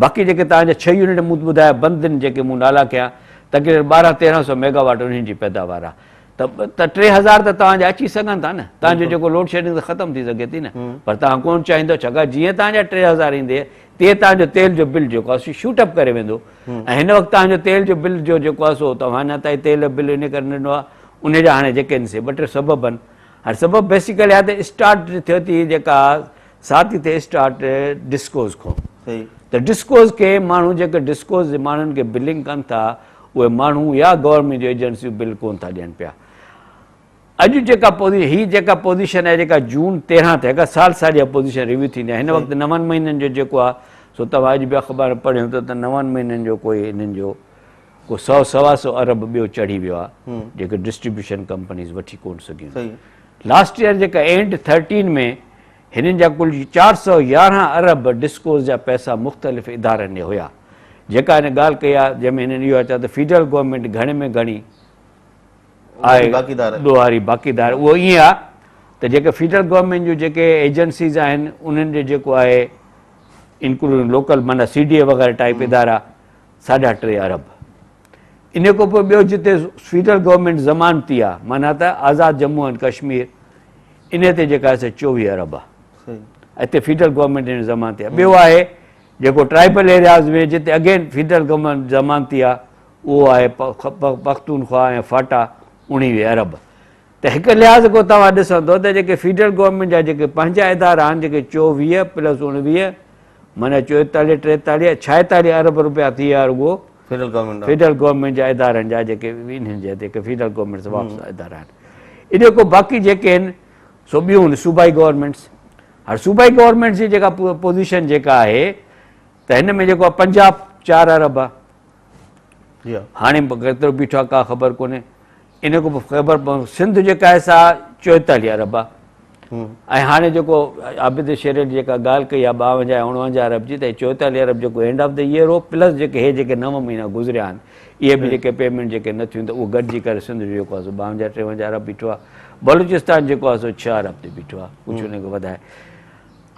باقي جيڪي توهان جا ڇهه يونٽ مون ٻڌايا بند آهن جيڪي مون نالا ڪيا تقريبن ٻارهن تيرهن سو ميگا واٽ انهن جي پيداوار آهي ته 3000 ته توهان جا اچي سگهن ٿا نه توهان جو جيڪو لوڊ شيڊنگ ته ختم ٿي سگهي ٿي نه پر توهان ڪون چاهيندو ڇاڪاڻ جيئن توهان جا 3000 ايندي تيئن توهان جو تيل جو بل جيڪو آهي سو شوٽ اپ ڪري ويندو ۽ هن وقت توهان جو تيل جو بل جو جيڪو آهي سو توهان اڃا تائين تيل جو بل ان ڪري نه ڏنو آهي ان جا هاڻي جيڪي آهن سي ٻه ٽي سبب آهن هاڻي سبب بيسيڪلي آهي ته اسٽارٽ ٿيو ٿي جيڪا ساتي ٿي اسٽارٽ ڊسڪوز کان ته ڊسڪوز کي ماڻهو جيڪي ڊسڪوز جي ماڻهن کي بلنگ ڪن ٿا اهي ماڻهو يا گورنمينٽ جون ايجنسيون بل ڪون ٿا ڏين پيا اڄ جيڪا پوزيشن هي جيڪا پوزيشن آهي جيڪا جون 13 تي هڪ سال سال جا پوزيشن ريويو ٿيندي آهي هن وقت نون مهينن جو جيڪو آهي سو توهان اڄ به اخبار پڙهيو ته نون مهينن جو ڪوئي انهن جو ڪو سو سوا سو ارب ٻيو چڙهي ويو آهي جيڪي ڊسٽريبيوشن ڪمپنيز وٺي ڪون سگهيون لاسٽ ايئر جيڪا اينڊ 13 ۾ هنن جا ڪل 411 ارب ڊسڪوز جا پئسا مختلف ادارن ڏي هيا جيڪا هن ڳالهه ڪئي آهي جنهن ۾ هنن اهو چيو ته فيڊرل گورنمينٽ گهڻي ۾ گهڻي آهي ڏوهاري باقيدار اهو ائين آهي ته جيڪي فيڊرل گورنمينٽ جون جيڪي ايجنسيز آهن انهن جو جيڪو آهي انڪلوڊنگ لوڪل معنيٰ سي ڊي اي وغيره ٽائپ ادارا ساڍا ٽي ارب ان کان پوء ٻيو جتي فيڊرل گورنمينٽ ضمانتي آهي معنيٰ ته آزاد ڄمون اينڊ ڪشمير ان تي جيڪا آهي سو 24 ارب آهي اتي فيڊرل گورنمينٽ ان ضمانتي آهي ٻيو آهي جيڪو ٽرائبل ايرياز ۾ جتي اگين فيڊرل گورنمينٽ ضمانتي آهي اهو آهي پختونخوا ۽ فاٽا 19 ارب. ته هڪ لحاظ کان توهان ڏسندو ته جيڪي فيڊرل گورنمينٽ جا جيڪي پنهنجا ادارا آهن جيڪي 24 پلس 19 معنيٰ 44 43 46 ارب روپيا ٿي ويا رڳو فيڊرل گورنمينٽ فيڊرل گورنمينٽ جا ادارن جا جيڪي انهن جا جيڪي فيڊرل گورنمينٽ سان وابسته ادارا آهن ان کان باقي جيڪي آهن سو ٻيون صوبائي گورنمينٽس هاڻي صوبائي گورنمينٽس جي جيڪا پوزيشن جيڪا آهي ته هن ۾ جيڪو پنجاب 4 ارب آهي هاڻي به ڪيترو بيٺو آهي ڪا خبر ڪونهي. ان کان پوء خيبر سنڌ جيڪا آهي سا 44 ارب آهي ۽ هاڻي جيڪو عابد شير علي جيڪا ڳالهه ڪئي آهي 52 ۽ 49 ارب جي ته 44 ارب جيڪو اينڊ آف the year هو پلس جيڪي هي جيڪي 9 مهينا گذريا آهن اهي به جيڪي پيمينٽ جيڪي نه ٿيون ته اهو گڏجي ڪري سنڌ جو جيڪو آهي سو 52 53 ارب بيٺو آهي. بلوچستان جيڪو آهي سو 6 ارب تي بيٺو آهي ڪجهه ان کي وڌائي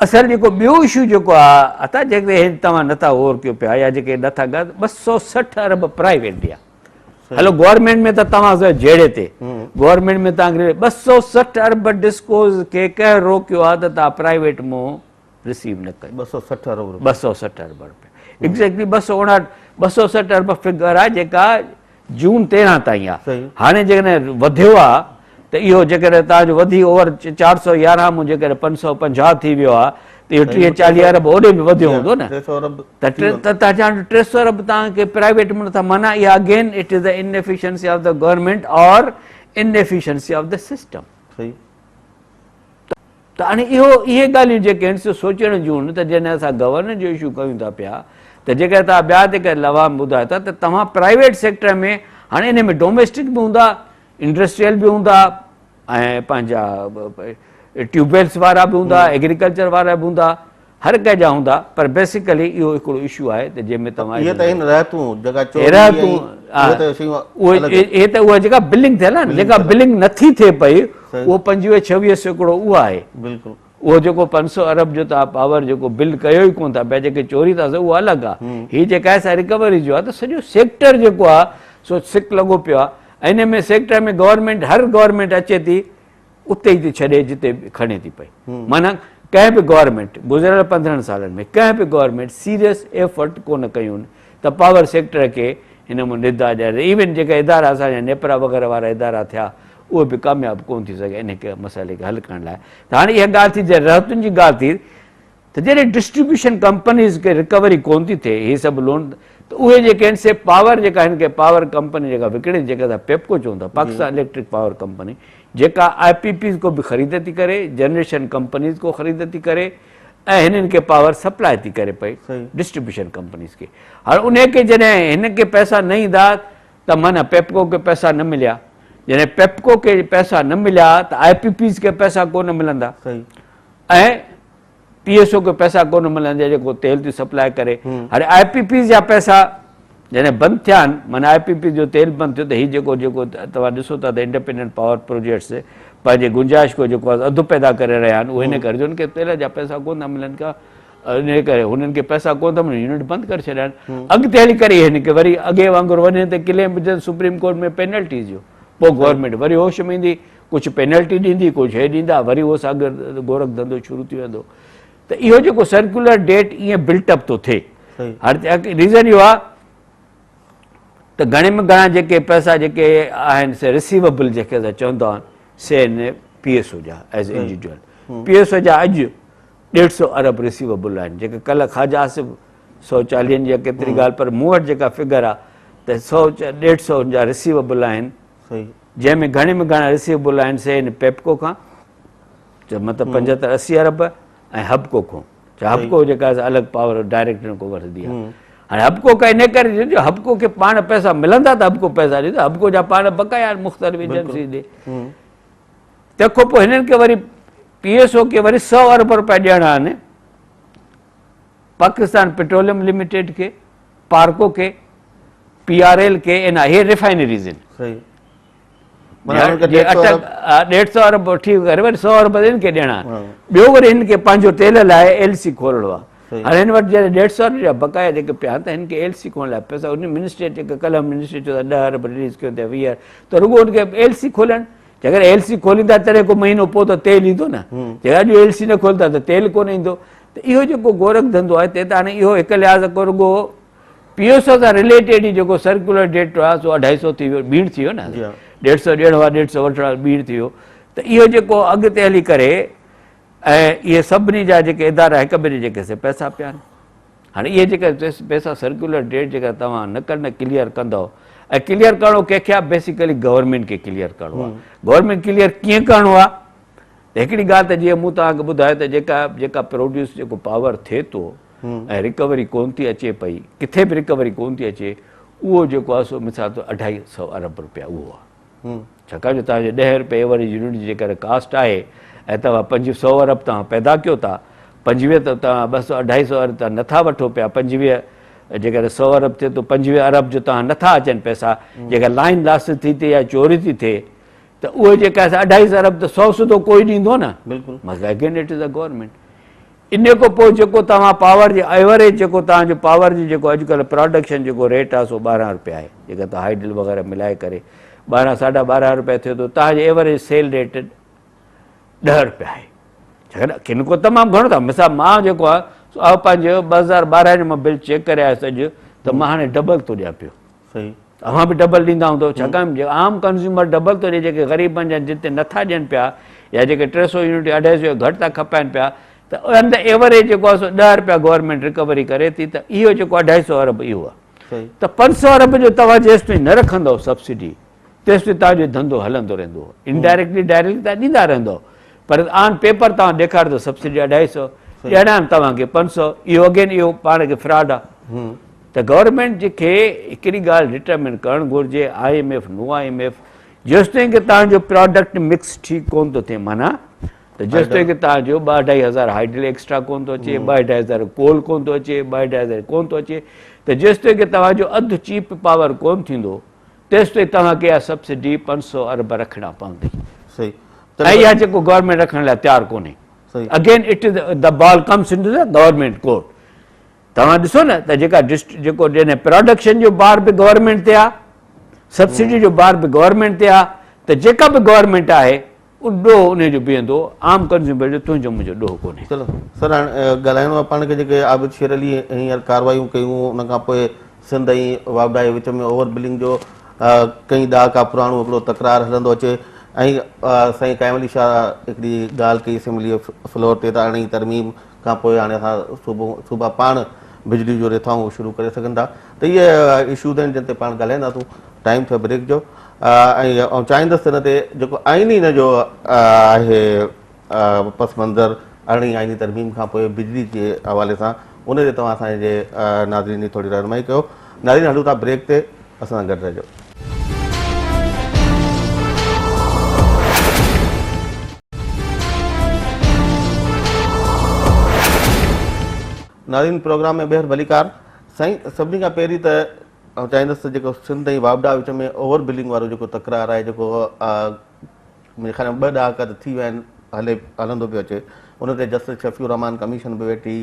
اصل جيڪو ٻيو اشو جيڪو آ اتا جيڪي هي توهان نٿا غور ڪيو پيا يا جيڪي نٿا ڳا 260 ارب پرائيويٽ به آ هلو گورنمينٽ ۾ ته توهان سان جهيڙي تي گورنمينٽ ۾ توهان کي 260 ارب ڊسڪوز کي ڪنهن روڪيو آ ته توهان پرائيويٽ مون رسيو نه ڪيو 260 ارب روپيا 260 ارب روپيا ايگزيڪٽلي 259 260 ارب فگر آ جيڪا جون 13 تائين آ. هاڻي جيڪڏهن وڌيو آ ته اهو جيڪڏهن توهان جو وڌي اوور 411 مون جيڪڏهن 550 ٿي ويو آ ته اهو 30 40 ارب اوڏي به وڌيو هوندو نه ته توهان چوان 300 ارب توهان کي پرائيويٽ ۾ نٿا معنيٰ اها again it is the inefficiency of the government or inefficiency of the system. ته هاڻي اهو اهي ڳالهيون جيڪي آهن سي سوچڻ جون آهن ته جڏهن اسان گورننس جو اشو ڪيون ٿا پيا ته جيڪڏهن توهان ٻيا جيڪا لوام ٻڌايو ٿا ته توهان پرائيويٽ سيڪٽر ۾ هاڻي ان ۾ ڊوميسٽڪ به هوندا انڊسٽريل به هوندا ۽ پنهنجا ٽيوب ويلس وارا به هوندا ايگريڪلچر وارا به هوندا هر ڪنهن جا هوندا پر بيسيڪلي اهو هڪڙو اشو آهي ته جنهن ۾ توهان اهي ته آهن رهتون جيڪا چوري رهتون اهي ته شيون اهي ته اها جيڪا بلنگ ٿيل آهي نه جيڪا بلنگ نٿي ٿئي پئي اهو 25 26% اهو آهي بلڪل اهو جيڪو 500 ارب جو توهان پاور جيڪو بل ڪيو ئي ڪون ٿا پيا جيڪي چوري ٿا اهو الڳ آهي هي جيڪا آهي سا ريڪوري جو آهي ته سڄو سيڪٽر جيڪو آهي سو سڪ لڳو پيو آهي ان ۾ سيڪٽر ۾ گورنمينٽ هر گورنمينٽ اچي ٿي اتي ئي ٿي ڇڏي جتي کڻي ٿي پئي معنيٰ ڪنهن به گورنمينٽ گذريل 15 سالن ۾ ڪنهن به گورنمينٽ سيريس ايفرٽ ڪونه ڪيون ته پاور سيڪٽر کي هن مان ندا ڏياري ايون جيڪا ادارا اسان جا نيپرا وغيره وارا ادارا ٿيا اهي به ڪامياب ڪونه ٿي سگهيا ان مسئلي کي حل ڪرڻ لاء ته هاڻي اها ڳالهه ٿي جڏهن رهتن جي ڳالهه ٿي ته جڏهن ڊسٽريبيوشن ڪمپنيز کي رڪوري ڪونه ٿي ٿئي هي سڀ لون ته اهي جيڪي آهن سي پاور جيڪا هن کي پاور ڪمپني جيڪا وڪڻي جيڪا اسان پيپڪو چئون ٿا پاڪستان اليڪٽرڪ پاور ڪمپني جيڪا آء پي پيز کو به خريد ٿي ڪري جنريشن ڪمپنيز کو خريد ٿي ڪري ۽ هنن کي پاور سپلاء ٿي ڪري پئي ڊسٽريبيوشن ڪمپنيز کي هاڻي انهي کي جڏهن هن کي پئسا نه ايندا ته معنيٰ پيپڪو کي پئسا نه مليا جڏهن پيپڪو کي پئسا نه مليا ته آء پي پيز کي پئسا ڪونه ملندا ۽ پي ايس او کي پئسا ڪونه ملندا جيڪو تيل ٿي سپلاء ڪري هاڻي آء پي پيز جا پئسا جڏهن بند ٿيا آهن معنيٰ آء پي پيز جو تيل بند ٿيو ته هي جيڪو جيڪو توهان ڏسو ٿا ته انڊيپينڊنٽ پاور پروجيڪٽس پنهنجي گنجائش کو جيڪو اڌ پيدا ڪري رهيا آهن اهو ان ڪري جو ان کي تيل جا پئسا ڪونه ٿا ملن ڪا ان ڪري هنن کي پئسا ڪونه ٿا ملن يونٽ بند ڪري ڇڏيا آهن اڳتي هلي ڪري هن کي وري اڳي وانگر وڃي ته ڪليم وجهن سپريم ڪورٽ ۾ پينلٽيز جو پوء گورنمينٽ وري هوش ۾ ايندي ڪجهه پينلٽي ڏيندي ڪجهه هي ڏيندا وري اهو ساڳيو گورک ڌنڌو شروع ٿي ويندو ته اهو جيڪو سرڪولر ڊيٽ ائين بلٽ اپ ٿو ٿئي هاڻي ريزن اهو آهي ته گهڻي ۾ گهڻا جيڪي پئسا جيڪي آهن سي رسيوبل جيڪي اسان چوندا آهن سي آهن پي ايس او جا as individual P S O جا اڄ 150 ارب رسيوبل آهن جيڪي ڪلهه خواجه آصف 140 جا ڪيتري ڳالهه پر مون وٽ جيڪا فگر آهي ته 100 150 جا رسيوبل آهن جنهن ۾ گهڻي ۾ گهڻا رسيوبل آهن سي آهن پيپڪو کان مطلب 75 80 ارب ۽ حبڪو کان ڇا حبڪو جيڪا الڳ پاور ڊائريڪٽ ان کان وٺندي آهي هاڻي حبڪو کان ان ڪري جو حبڪو کي پاڻ پئسا ملندا ته حبڪو پئسا ڏيندو حبڪو جا پاڻ بقايا آهن مختلف ايجنسي ڏي تنهن کان پوء هنن کي وري پي ايس او کي وري 100 ارب روپيا ڏيڻا آهن پاڪستان پيٽروليم لميٽيڊ کي پارڪو کي پي آر ايل کي اين آء هي ريفائنريز آهن صحيح 150 ارب وٺي ڪري وري 100 ارب هن کي ڏيڻا ٻيو وري هن کي پنهنجو تيل لاء ايل سي کولڻو آهي هاڻي هن وٽ جڏهن 150 ارب جا بقايا جيڪي پيا آهن ته هن کي ايل سي کولڻ لاء پئسا ان منسٽري جيڪا ڪلهه منسٽري چيو ته 10 ارب رليز ڪيو ته 20 ته رڳو هن کي ايل سي کولڻ جيڪڏهن ايل سي کوليندا تڏهن ڪو مهينو پوء ته تيل ايندو نه جيڪڏهن اڄ ايل سي نه کولندا ته تيل ڪونه ايندو ته اهو جيڪو گورک ڌنڌو آهي تنهن ته هاڻي اهو هڪ لحاظ کان رڳو پي ايس او سان رليٽيڊ ئي جيڪو سرڪولر ڊيٽ آهي سو اڍائي سو ٿي ويو ٻيڻ ٿي ويو نه. ڏيڍ سئو ڏيڻ وارو ڏيڍ سئو وٺڻ وارو ٻيڻ ٿي ويو ته اهو جيڪو اڳتي هلي ڪري ۽ اهي سڀني جا جيڪي ادارا هڪ ٻئي جي جيڪي سي پئسا پيا آهن هاڻي اهي جيڪا پئسا سرڪيولر ڊيٽ جيڪا توهان نه ڪن ڪليئر ڪندؤ ۽ ڪليئر ڪرڻو ڪنهن کي آهي بيسيڪلي گورنمينٽ کي ڪليئر ڪرڻو آهي گورنمينٽ ڪليئر ڪيئن ڪرڻو آهي ته هڪڙي ڳالهه ته جيئن مون توهان کي ٻڌايو ته جيڪا جيڪا پروڊيوس جيڪو پاور ٿئي ٿو ۽ رڪوري ڪون ٿي اچي پئي ڪٿي به رڪوري ڪون ٿي اچي اهو جيڪو آهي سو مثال طور اڍائي سو ارب روپيا اهو آهي ڇاڪاڻ جو توهان جو ڏهه روپيه ايوريج يونٽ جي جيڪر ڪاسٽ آهي ۽ توهان پنج سو ارب توهان پيدا ڪيو ٿا پنجويهه ته توهان ٻه سو اڍائي سو ارب توهان نٿا وٺو پيا پنجويهه جيڪڏهن سو ارب ٿئي ٿو پنجويهه ارب جو توهان نٿا اچن پئسا جيڪا لائن لاس ٿي ٿئي يا چوري ٿي ٿئي ته اهي جيڪا اڍائي سو ارب ته سو سڌو ڪوئي ڏيندو نه بلڪل مطلب again it is a government ان کان پوء جيڪو توهان پاور جي ايوريج جيڪو توهان جو پاور جي جيڪو اڄڪلهه پراڊڪشن جيڪو ريٽ آهي سو 12 روپيا آهي جيڪا توهان هائيڊل وغيره ملائي ڪري 12 ساڍا 12 روپيا ٿئي ٿو توهان جي ايوريج سيل ريٽ 10 روپيا آهي ڇاڪاڻ ڪن کو تمام گهڻو ٿا مثال مان جيڪو آهي سو آء پنهنجو 2012 جو مان بل چيڪ ڪري آيس اڄ ته مان هاڻي ڊبل ٿو ڏيان پيو صحيح. اوهان به ڊبل ڏيندا هوندؤ ڇاڪاڻ جو عام ڪنزيومر ڊبل ٿو ڏي جيڪي غريب آهن يا جن تي نٿا ڏين پيا يا جيڪي 300 يونٽ يا 250 گهٽ ٿا کپائن پيا ته آن the average جيڪو آهي سو 10 رپيا گورنمينٽ رڪوري ڪري ٿي ته اهو جيڪو 250 ارب اهو آهي ته 500 ارب جو توهان جيستائين نه رکندؤ سبسڊي تيستائين توهان جو ڌنڌو هلندو رهندو انڊائريڪٽلي ڊائريڪٽلي توهان ڏيندا رهندؤ پر آن پيپر توهان ڏيکاريو ته سبسڊي 250 ڏيڻا آهن توهان کي 500 اهو اگين اهو پاڻ کي فراڊ آهي ته گورنمينٽ کي هڪڙي ڳالهه ڊٽرمن ڪرڻ گهرجي I M F no I M F جيستائين ڪي توهان جو پراڊڪٽ مڪس ٺيڪ ڪون ٿو ٿئي معنيٰ ته جيستائين ڪي توهان جو ٻه اڍائي هزار هائيڊل ايڪسٽرا ڪون ٿو اچي ٻه اڍائي هزار ڪول ڪون ٿو اچي ٻه اڍائي هزار ڪون ٿو اچي ته جيستائين ڪي توهان جو اڌ چيپ پاور ڪون ٿيندو تيستائين توهان کي اها سبسڊي 500 ارب رکڻا پوندي. صحيح. ۽ اها جيڪو گورنمينٽ رکڻ لاء تيار ڪونهي. صحيح. Again it is the ball comes into the government court. توهان ڏسو نه ته جيڪا ڊسٽ جيڪو جنهن پراڊڪشن جو بار به گورنمينٽ تي آ سبسڊي جو بار به گورنمينٽ تي آ ته جيڪا به گورنمينٽ آهي اهو ڏوهه انهي جو بيهندو عام ڪنزيومر جو تنهنجو منهنجو ڏوهه ڪونهي. چلو سر هاڻ ڳالهائڻو آهي پاڻ کي جيڪي عابد شير علي هينئر ڪاروايون ڪيون ان کان پوء سنڌ ۽ واپڊا جي وچ ۾ اوور بلنگ جو ڪئين ڏهاڪا پراڻو هڪڙو تڪرار هلندو اچي ۽ سائين قائم علي شاهه هڪڙي ڳالهه ڪئي اسيمبلي فلور تي ته ارڙهين ترميم کان پوء هاڻي اسان صوبو صوبا پاڻ بجلي جو رٿائون شروع ڪري سگهن ٿا ته اهي اشوز آهن جن تي پاڻ ڳالهائينداسون ٽائيم ٿيو بريڪ جو ۽ آئون چاهيندس ته ان تي جيڪو آئيني ان جو آهي پس منظر ارڙهين آئيني ترميم کان پوء بجلي جي حوالي سان ان تي توهان اسان جي ناظرين جي ٿوري رهنمائي ڪيو ناظرين هلون ٿا بريڪ تي اسان سان گڏ رهجو. ناظرين پروگرام ۾ ٻيهر ڀليڪار سائين سڀني کان پهرين ته آئون چاهيندس ته جيڪو سنڌ ۽ واپڊا وچ ۾ اوور بلنگ وارو جيڪو تڪرار آهي جيڪو منهنجي خيال ۾ ٻه ڏهاڪا ته ٿي ويا آهن هلي هلندو پيو اچي ان تي جسٽس شفيع الرحمان ڪميشن به ويٺي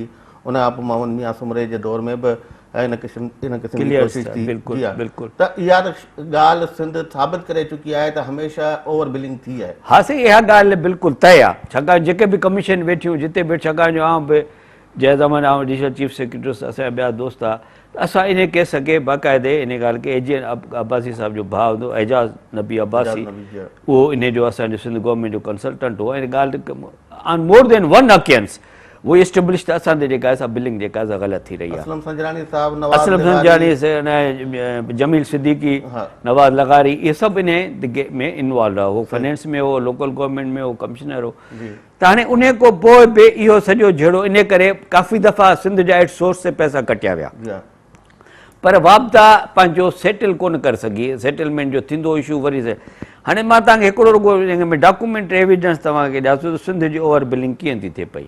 ان کان پوء محمد ميان سومري جي دور ۾ به ان قسم ان قسم جي ڪوشش ٿي بلڪل بلڪل ته اها ته ڳالهه سنڌ ثابت ڪري چڪي آهي ته هميشه اوور بلنگ ٿي آهي. ها سائين اها ڳالهه بلڪل طئي آهي ڇاڪاڻ جيڪي به ڪميشن ويٺيون جتي به ڇاڪاڻ جو آئون به جنهن زماني آئون ايڊيشنل چيف سيڪريٽري هوس اسان جا ٻيا دوست هئا ته اسان انهي ڪيس کي باقاعدي انهي ڳالهه کي اي جي اين عباسي صاحب جو ڀاء هوندو اعجاز نبي عباسي اهو انهي جو اسان جو سنڌ گورنمينٽ جو ڪنسلٽنٽ هو ۽ ڳالهه آن مور دين ون اڪينس اهو اسٽيبلش ته اسان تي جيڪا آهي سا بلنگ جيڪا آهي سا غلط ٿي رهي آهي. اسلم سنجراڻي صاحب، نواز اسلم سنجراڻي، جميل صديقي، نواز لغاري اهي سڀ انهي ۾ انوالوڊ هئا. هو فنانس ۾ هو، لوڪل گورنمينٽ ۾ هو، ڪمشنر هو. ته هاڻي انهي کان پوء به اهو سڄو جهيڙو انهي ڪري ڪافي دفعا سنڌ جا ايٽ سورس تي پئسا ڪٽيا ويا. پر واپڊا پنهنجو سيٽل ڪونه ڪري سگهي، سيٽلمينٽ جو ٿيندو اشو وري هاڻي مان توهان کي هڪڙو رڳو ان ۾ ڊاڪومينٽري ايويڊنس توهان کي ڏيان ٿو ته سنڌ جي اوور بلنگ ڪيئن ٿي ٿئي پئي.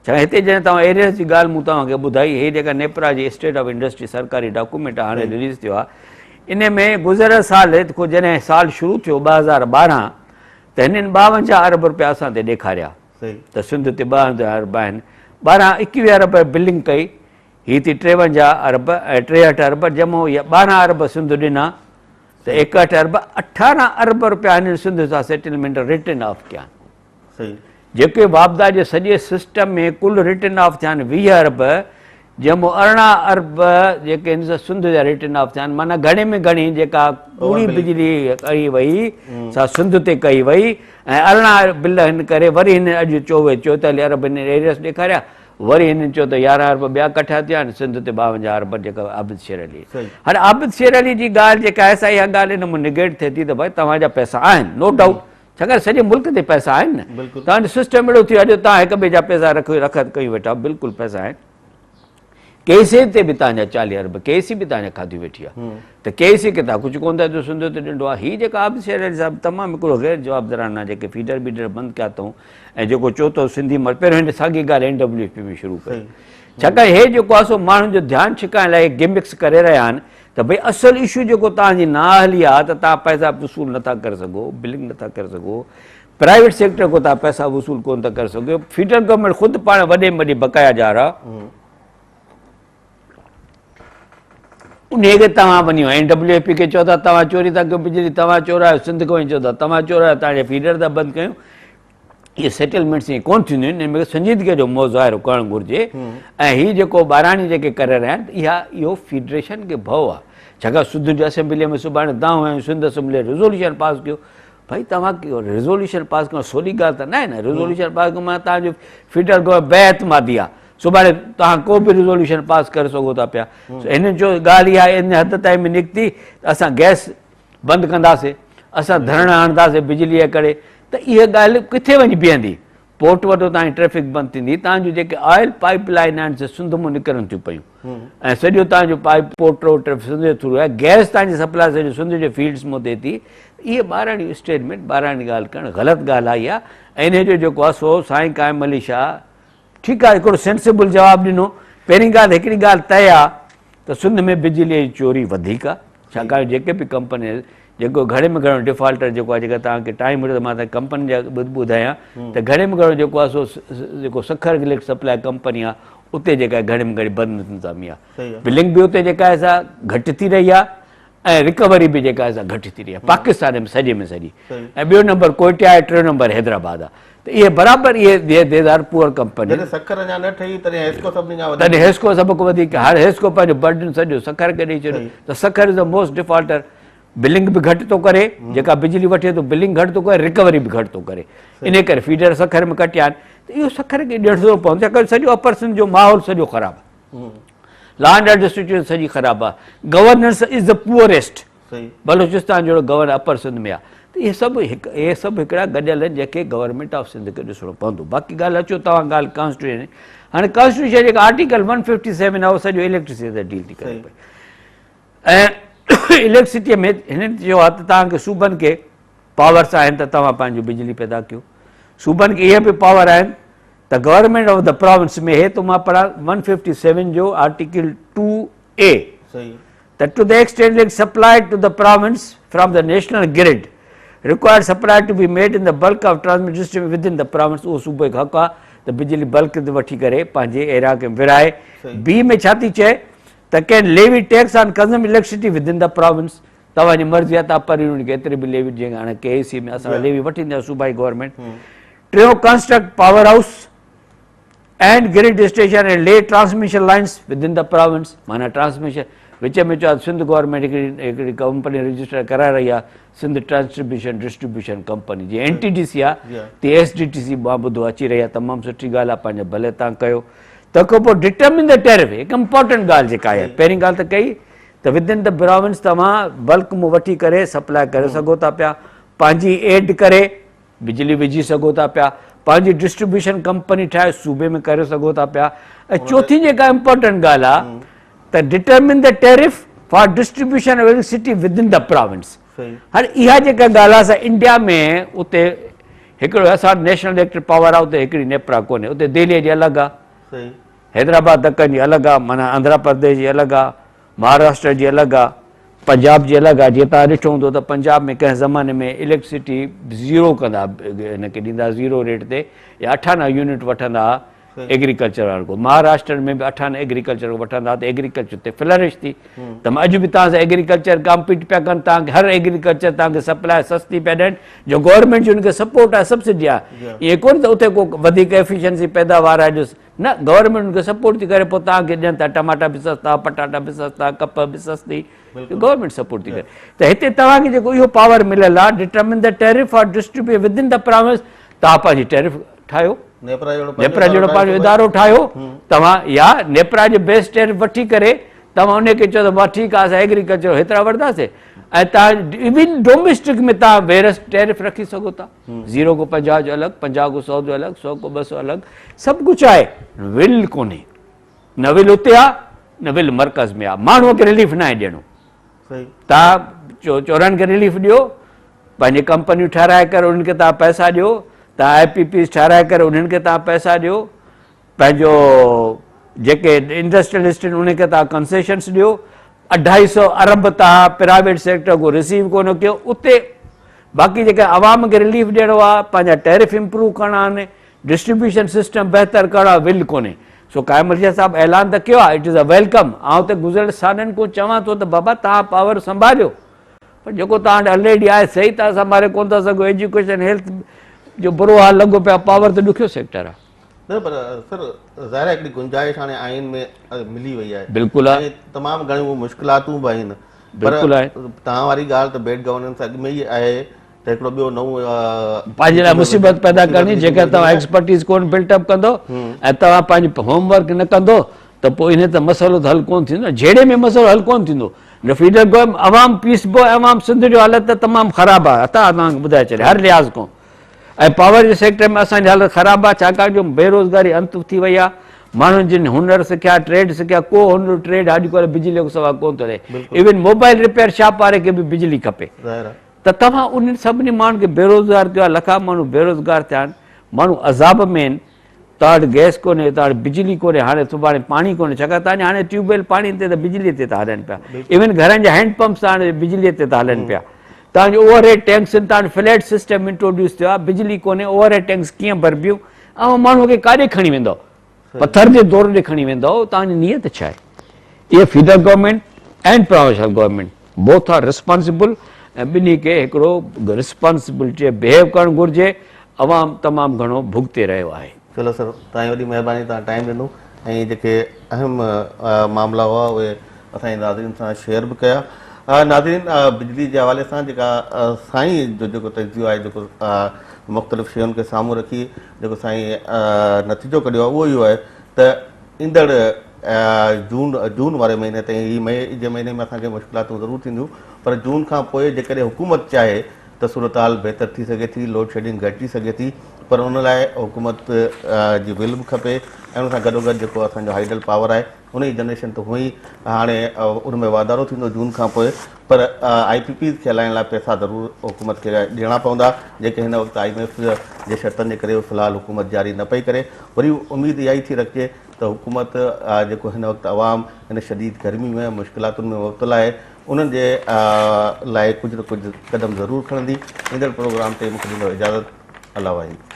ڇاڪاڻ هتي جڏهن توهان ايريئرز جي ڳالهه مون توهان کي ٻڌائي، هي جيڪا نيپرا جي اسٽيٽ آف انڊسٽري سرڪاري ڊاڪومينٽ آهي هاڻي رليز ٿيو آهي، ان ۾ گذريل سال جڏهن سال شروع ٿيو 2012 ته هنن 52 ارب رپيا اسان تي ڏيکاريا ته سنڌ تي 52 ارب آهن، ٻارهن ايڪويهه ارب بلنگ ڪئي، هي ٿي 53 ارب ۽ 63 ارب جمع يا 12 ارب سنڌ ڏنا ته 61 ارب 18 ارب رپيا هنن سنڌ سان سيٽلمينٽ رٽن آف ڪيا آهن. جيڪي واپڊا جي سڄي سسٽم ۾ ڪل رٽن آف ٿيا آهن 20 ارب جنهن مان 18 ارب جيڪي آهن سي سنڌ جا ريٽن آف ٿيا آهن معنيٰ گهڻي ۾ گهڻي جيڪا ڪوڙي بجلي ڪئي وئي سا سنڌ تي ڪئي وئي ۽ 18 بل هن ڪري وري هن اڄ 44 ارب هن ايريس ڏيکاريا وري هنن چيو ته 11 ارب ٻيا ڪٺا ٿيا آهن سنڌ تي 52 ارب جيڪا عابد شير علي هاڻي عابد شير علي جي ڳالهه جيڪا آهي سا اها ڳالهه ان مان نگيٽ ٿئي ٿي ته ڀائي توهان جا پئسا آهن نو ڊائوٽ ڇاڪاڻ سڄي ملڪ تي پئسا آهن نه توهان جو سسٽم اهڙو ٿي ويو آهي جو توهان هڪ ٻئي جا پئسا رک رک ڪيون ويٺا بلڪل پئسا آهن ڪي سي تي به توهان جا 40 ارب ڪي سي به توهان جا کاڌيون ويٺي آهي ته ڪي سي کي توهان ڪجهه ڪونه ٿا چئو سنڌ تي ڏنڊو آهي هي جيڪا عابد شير علي صاحب تمام هڪڙو غير جوابدارانه جيڪي فيڊر بيڊر بند ڪيا اٿئون ۽ جيڪو چئو ٿو سنڌي مرد پهريون هن ساڳي ڳالهه اين ڊبليو ايف پي ۾ شروع ڪئي ڇاڪاڻ هي جيڪو آهي سو ماڻهن جو ڌيان ڇڪائڻ لاء گمڪس ڪري رهيا آهن ته ڀئي اصل اشو جيڪو توهان جي نااهلي آهي ته توهان پئسا وصول نٿا ڪري سگهو بلنگ نٿا ڪري سگهو پرائيويٽ سيڪٽر کان توهان پئسا وصول ڪونه ٿا ڪري سگهو فيڊرل گورنمينٽ خود پاڻ وڏي ۾ وڏي بقايا جار آهي انهي کي توهان وڃي اين ڊبليو ايف پي کي چئو ٿا توهان چوري ٿا ڪيو بجلي توهان چورايو سنڌ کي وڃي چئو ٿا توهان چورايو توهان جا فيڊر ٿا بند ڪيون اهي سيٽلمينٽس ائين ڪونه ٿينديون آهن ان ۾ سنجيدگي جو مظاهرو ڪرڻ گهرجي ۽ هي جيڪو ٻاراڻي جيڪي ڪري رهيا آهن اها اهو فيڊريشن کي ڀؤ آهي ڇاڪاڻ سنڌ جي اسيمبلي ۾ سڀاڻي دانهون هنيون سنڌ اسيمبلي ريزوليوشن پاس ڪيو ڀائي توهان ريزوليوشن پاس ڪرڻ سولي ڳالهه ته نه آهي نه ريزوليوشن پاس ڪرڻ معنيٰ توهان جو فيڊرل گورنمينٽ بي اعتمادي آهي سڀاڻي توهان ڪو به ريزوليوشن پاس ڪري سگهو ٿا پيا هنن جو ڳالهه اها ان حد تائين به نڪتي ته اسان گئس بند ڪنداسين، اسان ڌرڻا هڻنداسين بجليء جي ڪري ته اها ڳالهه ڪٿي وڃي بيهندي؟ پورٽ وٽ تان جي ٽريفڪ بند ٿيندي، تان جون جيڪي آئل پائيپ لائين آهن سي سنڌ مان نڪرن ٿيون پيون ۽ سڄو تان جو pipe port road traffic Sindh جي ٿرو آهي، گئس تان جي سپلاء سڄو سنڌ جي فيلڊس مان ٿئي ٿي. اهي ٻاراڻيون اسٽيٽمينٽ ٻاراڻي ڳالهه ڪرڻ غلط ڳالهه آهي اها ۽ انهيء جو جيڪو آهي سو سائين قائم علي شاهه ٺيڪ آهي هڪڙو سينسيبل جواب ڏنو. پهرين ڳالهه هڪڙي ڳالهه طئي آهي ته سنڌ ۾ بجليء جي چوري وڌيڪ آهي ڇاڪاڻ جو جيڪي به ڪمپني جيڪو گهڻي ۾ گهڻو ڊيفالٽر جيڪو آهي جيڪا توهان کي ٽائيم هجي ته مان توهان کي ڪمپني جا به ٻڌايان ته گهڻي ۾ گهڻو جيڪو آهي سو جيڪو سکر اليڪٽرڪ سپلاء ڪمپني آهي اتي جيڪا آهي گهڻي ۾ گهڻي بدانتظامي آهي بلنگ به اتي جيڪا آهي سا گهٽ ٿي رهي آهي ۽ رڪوري به جيڪا آهي سا گهٽ ٿي رهي آهي پاڪستان ۾ سڄي ۾ سڄي ۽ ٻيو نمبر ڪوئٽيا آهي ٽيون نمبر حيدرآباد آهي ته اهي برابر اهي these are poor company جڏهن سکر اڃا نه ٺهي تڏهن حيسڪو سڀني کان وڌيڪ تڏهن حيسڪو سڀ کان وڌيڪ هاڻي حيسڪو پنهنجو برڊن سڄو سکر کي ڏئي ڇڏيو ته Sukkur is the most defaulter billing به گهٽ ٿو ڪري جيڪا بجلي وٺي ٿو بلنگ گهٽ ٿو ڪري رڪوري به گهٽ ٿو ڪري ان ڪري فيڊر سکر ۾ ڪٽيا آهن ته اهو سکر کي ڏيڻو پوندو ڇاڪاڻ سڄو اپر سنڌ جو ماحول سڄو خراب آهي لا اينڊ آرڊر سچويشن سڄي خراب آ governance is the poorest Balochistan جهڙو گورنر اپر سنڌ ۾ آ ته اهي سڀ هڪ اهي سڀ هڪڙا گڏيل آهن جنهن کي گورنمينٽ آف سنڌ کي ڏسڻو پوندو باقي ڳالهه اچو توهان ڳالهه ڪانسٽيٽيوشن هاڻي ڪانسٽيٽيوشن جيڪا آرٽيڪل 157 آ اهو سڄو اليڪٽرسٽي تي ڊيل ٿي ڪري پئي ۽ اليڪٽرسٽي ۾ هنن چيو آ ته توهان کي صوبن کي پاورس آهن ته توهان پنهنجو بجلي پيدا ڪيو صوبن کي اهي به پاور آهن ته گورنمينٽ آف the province ۾ هي ته مان پڙهان ون ففٽي سيون جو آرٽيڪل ٽو اي ته to the extent like supply to the province from the national grid required supply to be made in the bulk of transmit distribute within the province اهو صوبي کي حق آهي ته بجلي بلڪ تي وٺي ڪري پنهنجي ايريا کي ورهائي بي ۾ ڇا ٿي چئي ته can levy tax on consume electricity within the province توهان جي مرضي آهي توهان پر يونٽ کي ايتري به ليوي جيئن هاڻي ڪي اي سي ۾ اسان ليوي وٺي ايندا صوبائي گورنمينٽ ٽيون construct power house and grid station ۽ lay transmission lines within the province معنيٰ ٽرانسميشن وچ ۾ چيو سنڌ گورنمينٽ هڪڙي هڪڙي ڪمپني رجسٽر ڪرائي رهي آهي سنڌ ٽرانسميشن ڊسٽريبيوشن ڪمپني جي اين ٽي ڊي سي آهي تي ايس ڊي ٽي سي مان ٻڌو اچي رهي آهي تمام سٺي ڳالهه آهي پنهنجو ڀلي تان ڪيو تنهن کان پوء ڊٽرمن the tariff هڪ امپورٽنٽ ڳالهه جيڪا آهي پهرين ڳالهه ته ڪئي ته ودن the province توهان بلڪ مون وٺي ڪري سپلاء ڪري سگهو ٿا پيا پنهنجي ايڊ ڪري بجلي وجهي سگهو ٿا پيا پنهنجي ڊسٽريبيوشن ڪمپني ٺاهي صوبي ۾ ڪري سگهو ٿا پيا ۽ چوٿين جيڪا امپورٽنٽ ڳالهه آهي ته determine the tariff for distribution of electricity within the province هاڻي اها جيڪا ڳالهه آهي سا انڊيا ۾ اتي هڪڙو اسان وٽ نيشنل اليڪٽرڪ پاور آهي اتي هڪڙي نيپرا ڪونهي اتي دهلي جي الڳ آهي حيدرآباد دکن جي الڳ آهي معنيٰ آنڌرا پرديش جي الڳ آهي مهاراشٽر جي الڳ آ، پنجاب جي الڳ آ، جيئن توهان ڏٺو هوندو ته پنجاب ۾ ڪنهن زماني ۾ اليڪٽرسٽي زيرو ڪندا هن کي ڏيندا زيرو ريٽ تي يا اٺ آنا يونٽ وٺندا ها ايگريڪلچر وارن کان مهاراشٽر ۾ به اٺ آنا ايگريڪلچر کان وٺندا ته ايگريڪلچر تي فلرش ٿي ته اڄ به توهان سان ايگريڪلچر ڪامپيٽ پيا ڪن توهان کي هر ايگريڪلچر توهان کي سپلاء سستي پيا ڏين جو گورنمينٽ جي ان کي سپورٽ آهي سبسڊي آهي ائين ڪونه ته اتي ڪو وڌيڪ ايفيشنسي پيداوار آهي جو نه گورنمينٽ ان کي سپورٽ ٿي ڪري پوء توهان کي ڏين ٿا ٽماٽا به سستا پٽاٽا به سستا ڪپهه به سستي گورنمينٽ سپورٽ ٿي ڪري ته هتي توهان کي جيڪو اهو پاور مليل آهي determine the tariff or distribute within the province توهان پنهنجي ٽيرف ٺاهيو نيپرا جهڙو پنهنجو ادارو ٺاهيو توهان يا نيپرا جو بيس ٽيرف وٺي ڪري توهان ان کي چئو ته ٺيڪ آهي اسان ايگريڪلچر هيترا وٺنداسين ۽ توهان ايون ڊوميسٽڪ ۾ توهان ويرس ٽيرف رکي سگهو ٿا زيرو کو 50 جو الڳ 50 کو 100 جو الڳ 100 کو 200 الڳ سڀ ڪجهه آهي ول ڪونهي نه ول اتي آهي نه ول مرڪز ۾ آهي ماڻهو کي رليف ناهي ڏيڻو توهان چورن کي رليف ڏيو، پنهنجي ڪمپنيون ٺهرائي ڪري انهن کي توهان پئسا ڏيو، توهان آء پي پيز ٺهرائي ڪري انهن کي توهان پئسا ڏيو، پنهنجو جيڪي انڊسٽريلسٽ آهن انهن کي توهان ڪنسيشنس ڏيو، اڍائي سو ارب توهان پرائيويٽ سيڪٽر کان رسيو ڪونه ڪيو، اتي باقي جيڪي عوام کي رليف ڏيڻو آهي، پنهنجا ٽيرف امپروو ڪرڻا آهن، ڊسٽريبيوشن سسٽم بهتر ڪرڻ آ ول ڪونهي سو قائم علي شاهه صاحب اعلان ته ڪيو آ it is a welcome آئون ته گذريل سالن کان چوان ٿو ته بابا توهان پاور سنڀاليو پر جيڪو توهان وٽ الريڊي آهي صحيح توهان سنڀالي ڪونه ٿا سگهو ايجوڪيشن هيلٿ جو برو حال لڳو پيو آ پاور ته ڏکيو سيڪٽر آ. نه پر سر ظاهر آهي هڪڙي گنجائش هاڻي آئين ۾ ملي وئي آهي بلڪل آ ۽ تمام گهڻيون مشڪلاتون به آهن پر بلڪل آهي توهان واري ڳالهه ته بيڊ گورننس اڳ ۾ ئي آهي ته هڪڙو ٻيو نئون پنهنجي لاء مصيبت پيدا ڪرڻي جيڪر توهان ايڪسپرٽيز ڪون بلٽ اپ ڪندو ۽ توهان پنهنجي هوم ورڪ نه ڪندو ته پوء انهي ته مسئلو ته حل ڪون ٿيندو نه جهيڙي ۾ مسئلو حل ڪون ٿيندو نه فيڊر گورنمينٽ عوام پيسبو ۽ عوام سنڌ جو حالت ته تمام خراب آهي عطا توهان کي ٻڌائي ڇڏي هر لحاظ کان ۽ پاور جي سيڪٽر ۾ اسان جي حالت خراب آهي ڇاڪاڻ جو بيروزگاري انت ٿي وئي آهي ماڻهن جن هنر سکيا ٽريڊ سکيا ڪو هنر ٽريڊ اڄڪلهه بجلي کان سوا ڪون ٿو هلي ايون موبائل رپيئر شاپ واري کي به بجلي کپي ته توهان انهن سڀني ماڻهن کي بيروزگار ڪيو آهي، لکها ماڻهو بيروزگار ٿيا آهن، ماڻهو عذاب ۾ آهن، توهان وٽ گئس ڪونهي، توهان وٽ بجلي ڪونهي، هاڻي سڀاڻي پاڻي ڪونهي، ڇاڪاڻ توهان جا هاڻي ٽيوب ويل پاڻي تي ته بجلي تي ٿا هلن پيا، ايون گهرن جا هينڊ پمپس هاڻي بجلي تي ٿا هلن پيا، توهان جو اوور هيڊ ٽينڪس آهن، توهان وٽ فليٽ سسٽم انٽروڊيوس ٿيو آهي، بجلي ڪونهي، اوور هيڊ ٽينڪس ڪيئن ڀربيون، اوهان ماڻهو کي ڪاڏي کڻي ويندؤ؟ پٿر جي دور ڏي کڻي ويندؤ، توهان جي نيت ڇا آهي؟ اهي federal government and provincial government both are responsible ۽ ٻنهي کي هڪڙو ريسپانسبلٽي بهيو ڪرڻ گهرجي، عوام تمام گهڻو ڀڳتي رهيو آهي. چلو سر توهان جي وڏي مهرباني توهان ٽائيم ڏنو ۽ جيڪي اهم معاملا هئا اهي اسان جي ناظرين سان شيئر به ڪيا. ناظرين بجلي جي حوالي سان جيڪا سائين جو جيڪو تجزيو آهي جيڪو مختلف شين کي سامهون رکي جيڪو سائين نتيجو ڪڍيو آهي اهو اهو آهي ته ايندڙ جون جون واري مهيني تائين هي مئي جي مهيني ۾ اسان کي مشڪلاتون ضرور ٿينديون پر جون کان پوء جيڪڏهن حڪومت چاهي ته صورتحال بهتر ٿي سگهي ٿي لوڊ شيڊنگ گهٽجي سگهي ٿي پر ان لاء حڪومت جي ول به کپي ۽ ان سان گڏوگڏ جيڪو اسان جو هائيڊل پاور آهي ان جي جنريشن ته هونئن ئي هاڻي ان ۾ واڌارو ٿيندو جون کان پوء پر آء پي پيز کي هلائڻ لاء پئسا ضرور حڪومت کي ڏيڻا پوندا جيڪي هن وقت I M F جي شرطن جي ڪري في الحال حڪومت جاري نه پئي ڪري وري اميد اها ئي ٿي رکجي ته حڪومت جيڪو هن وقت عوام هن شديد گرمي ۾ مشڪلاتن ۾ مبتلا آهي انهن جي لاء ڪجهه نه ڪجهه قدم ضرور کڻندي ايندڙ پروگرام تي مون کي ڏيندو اجازت الله واهي.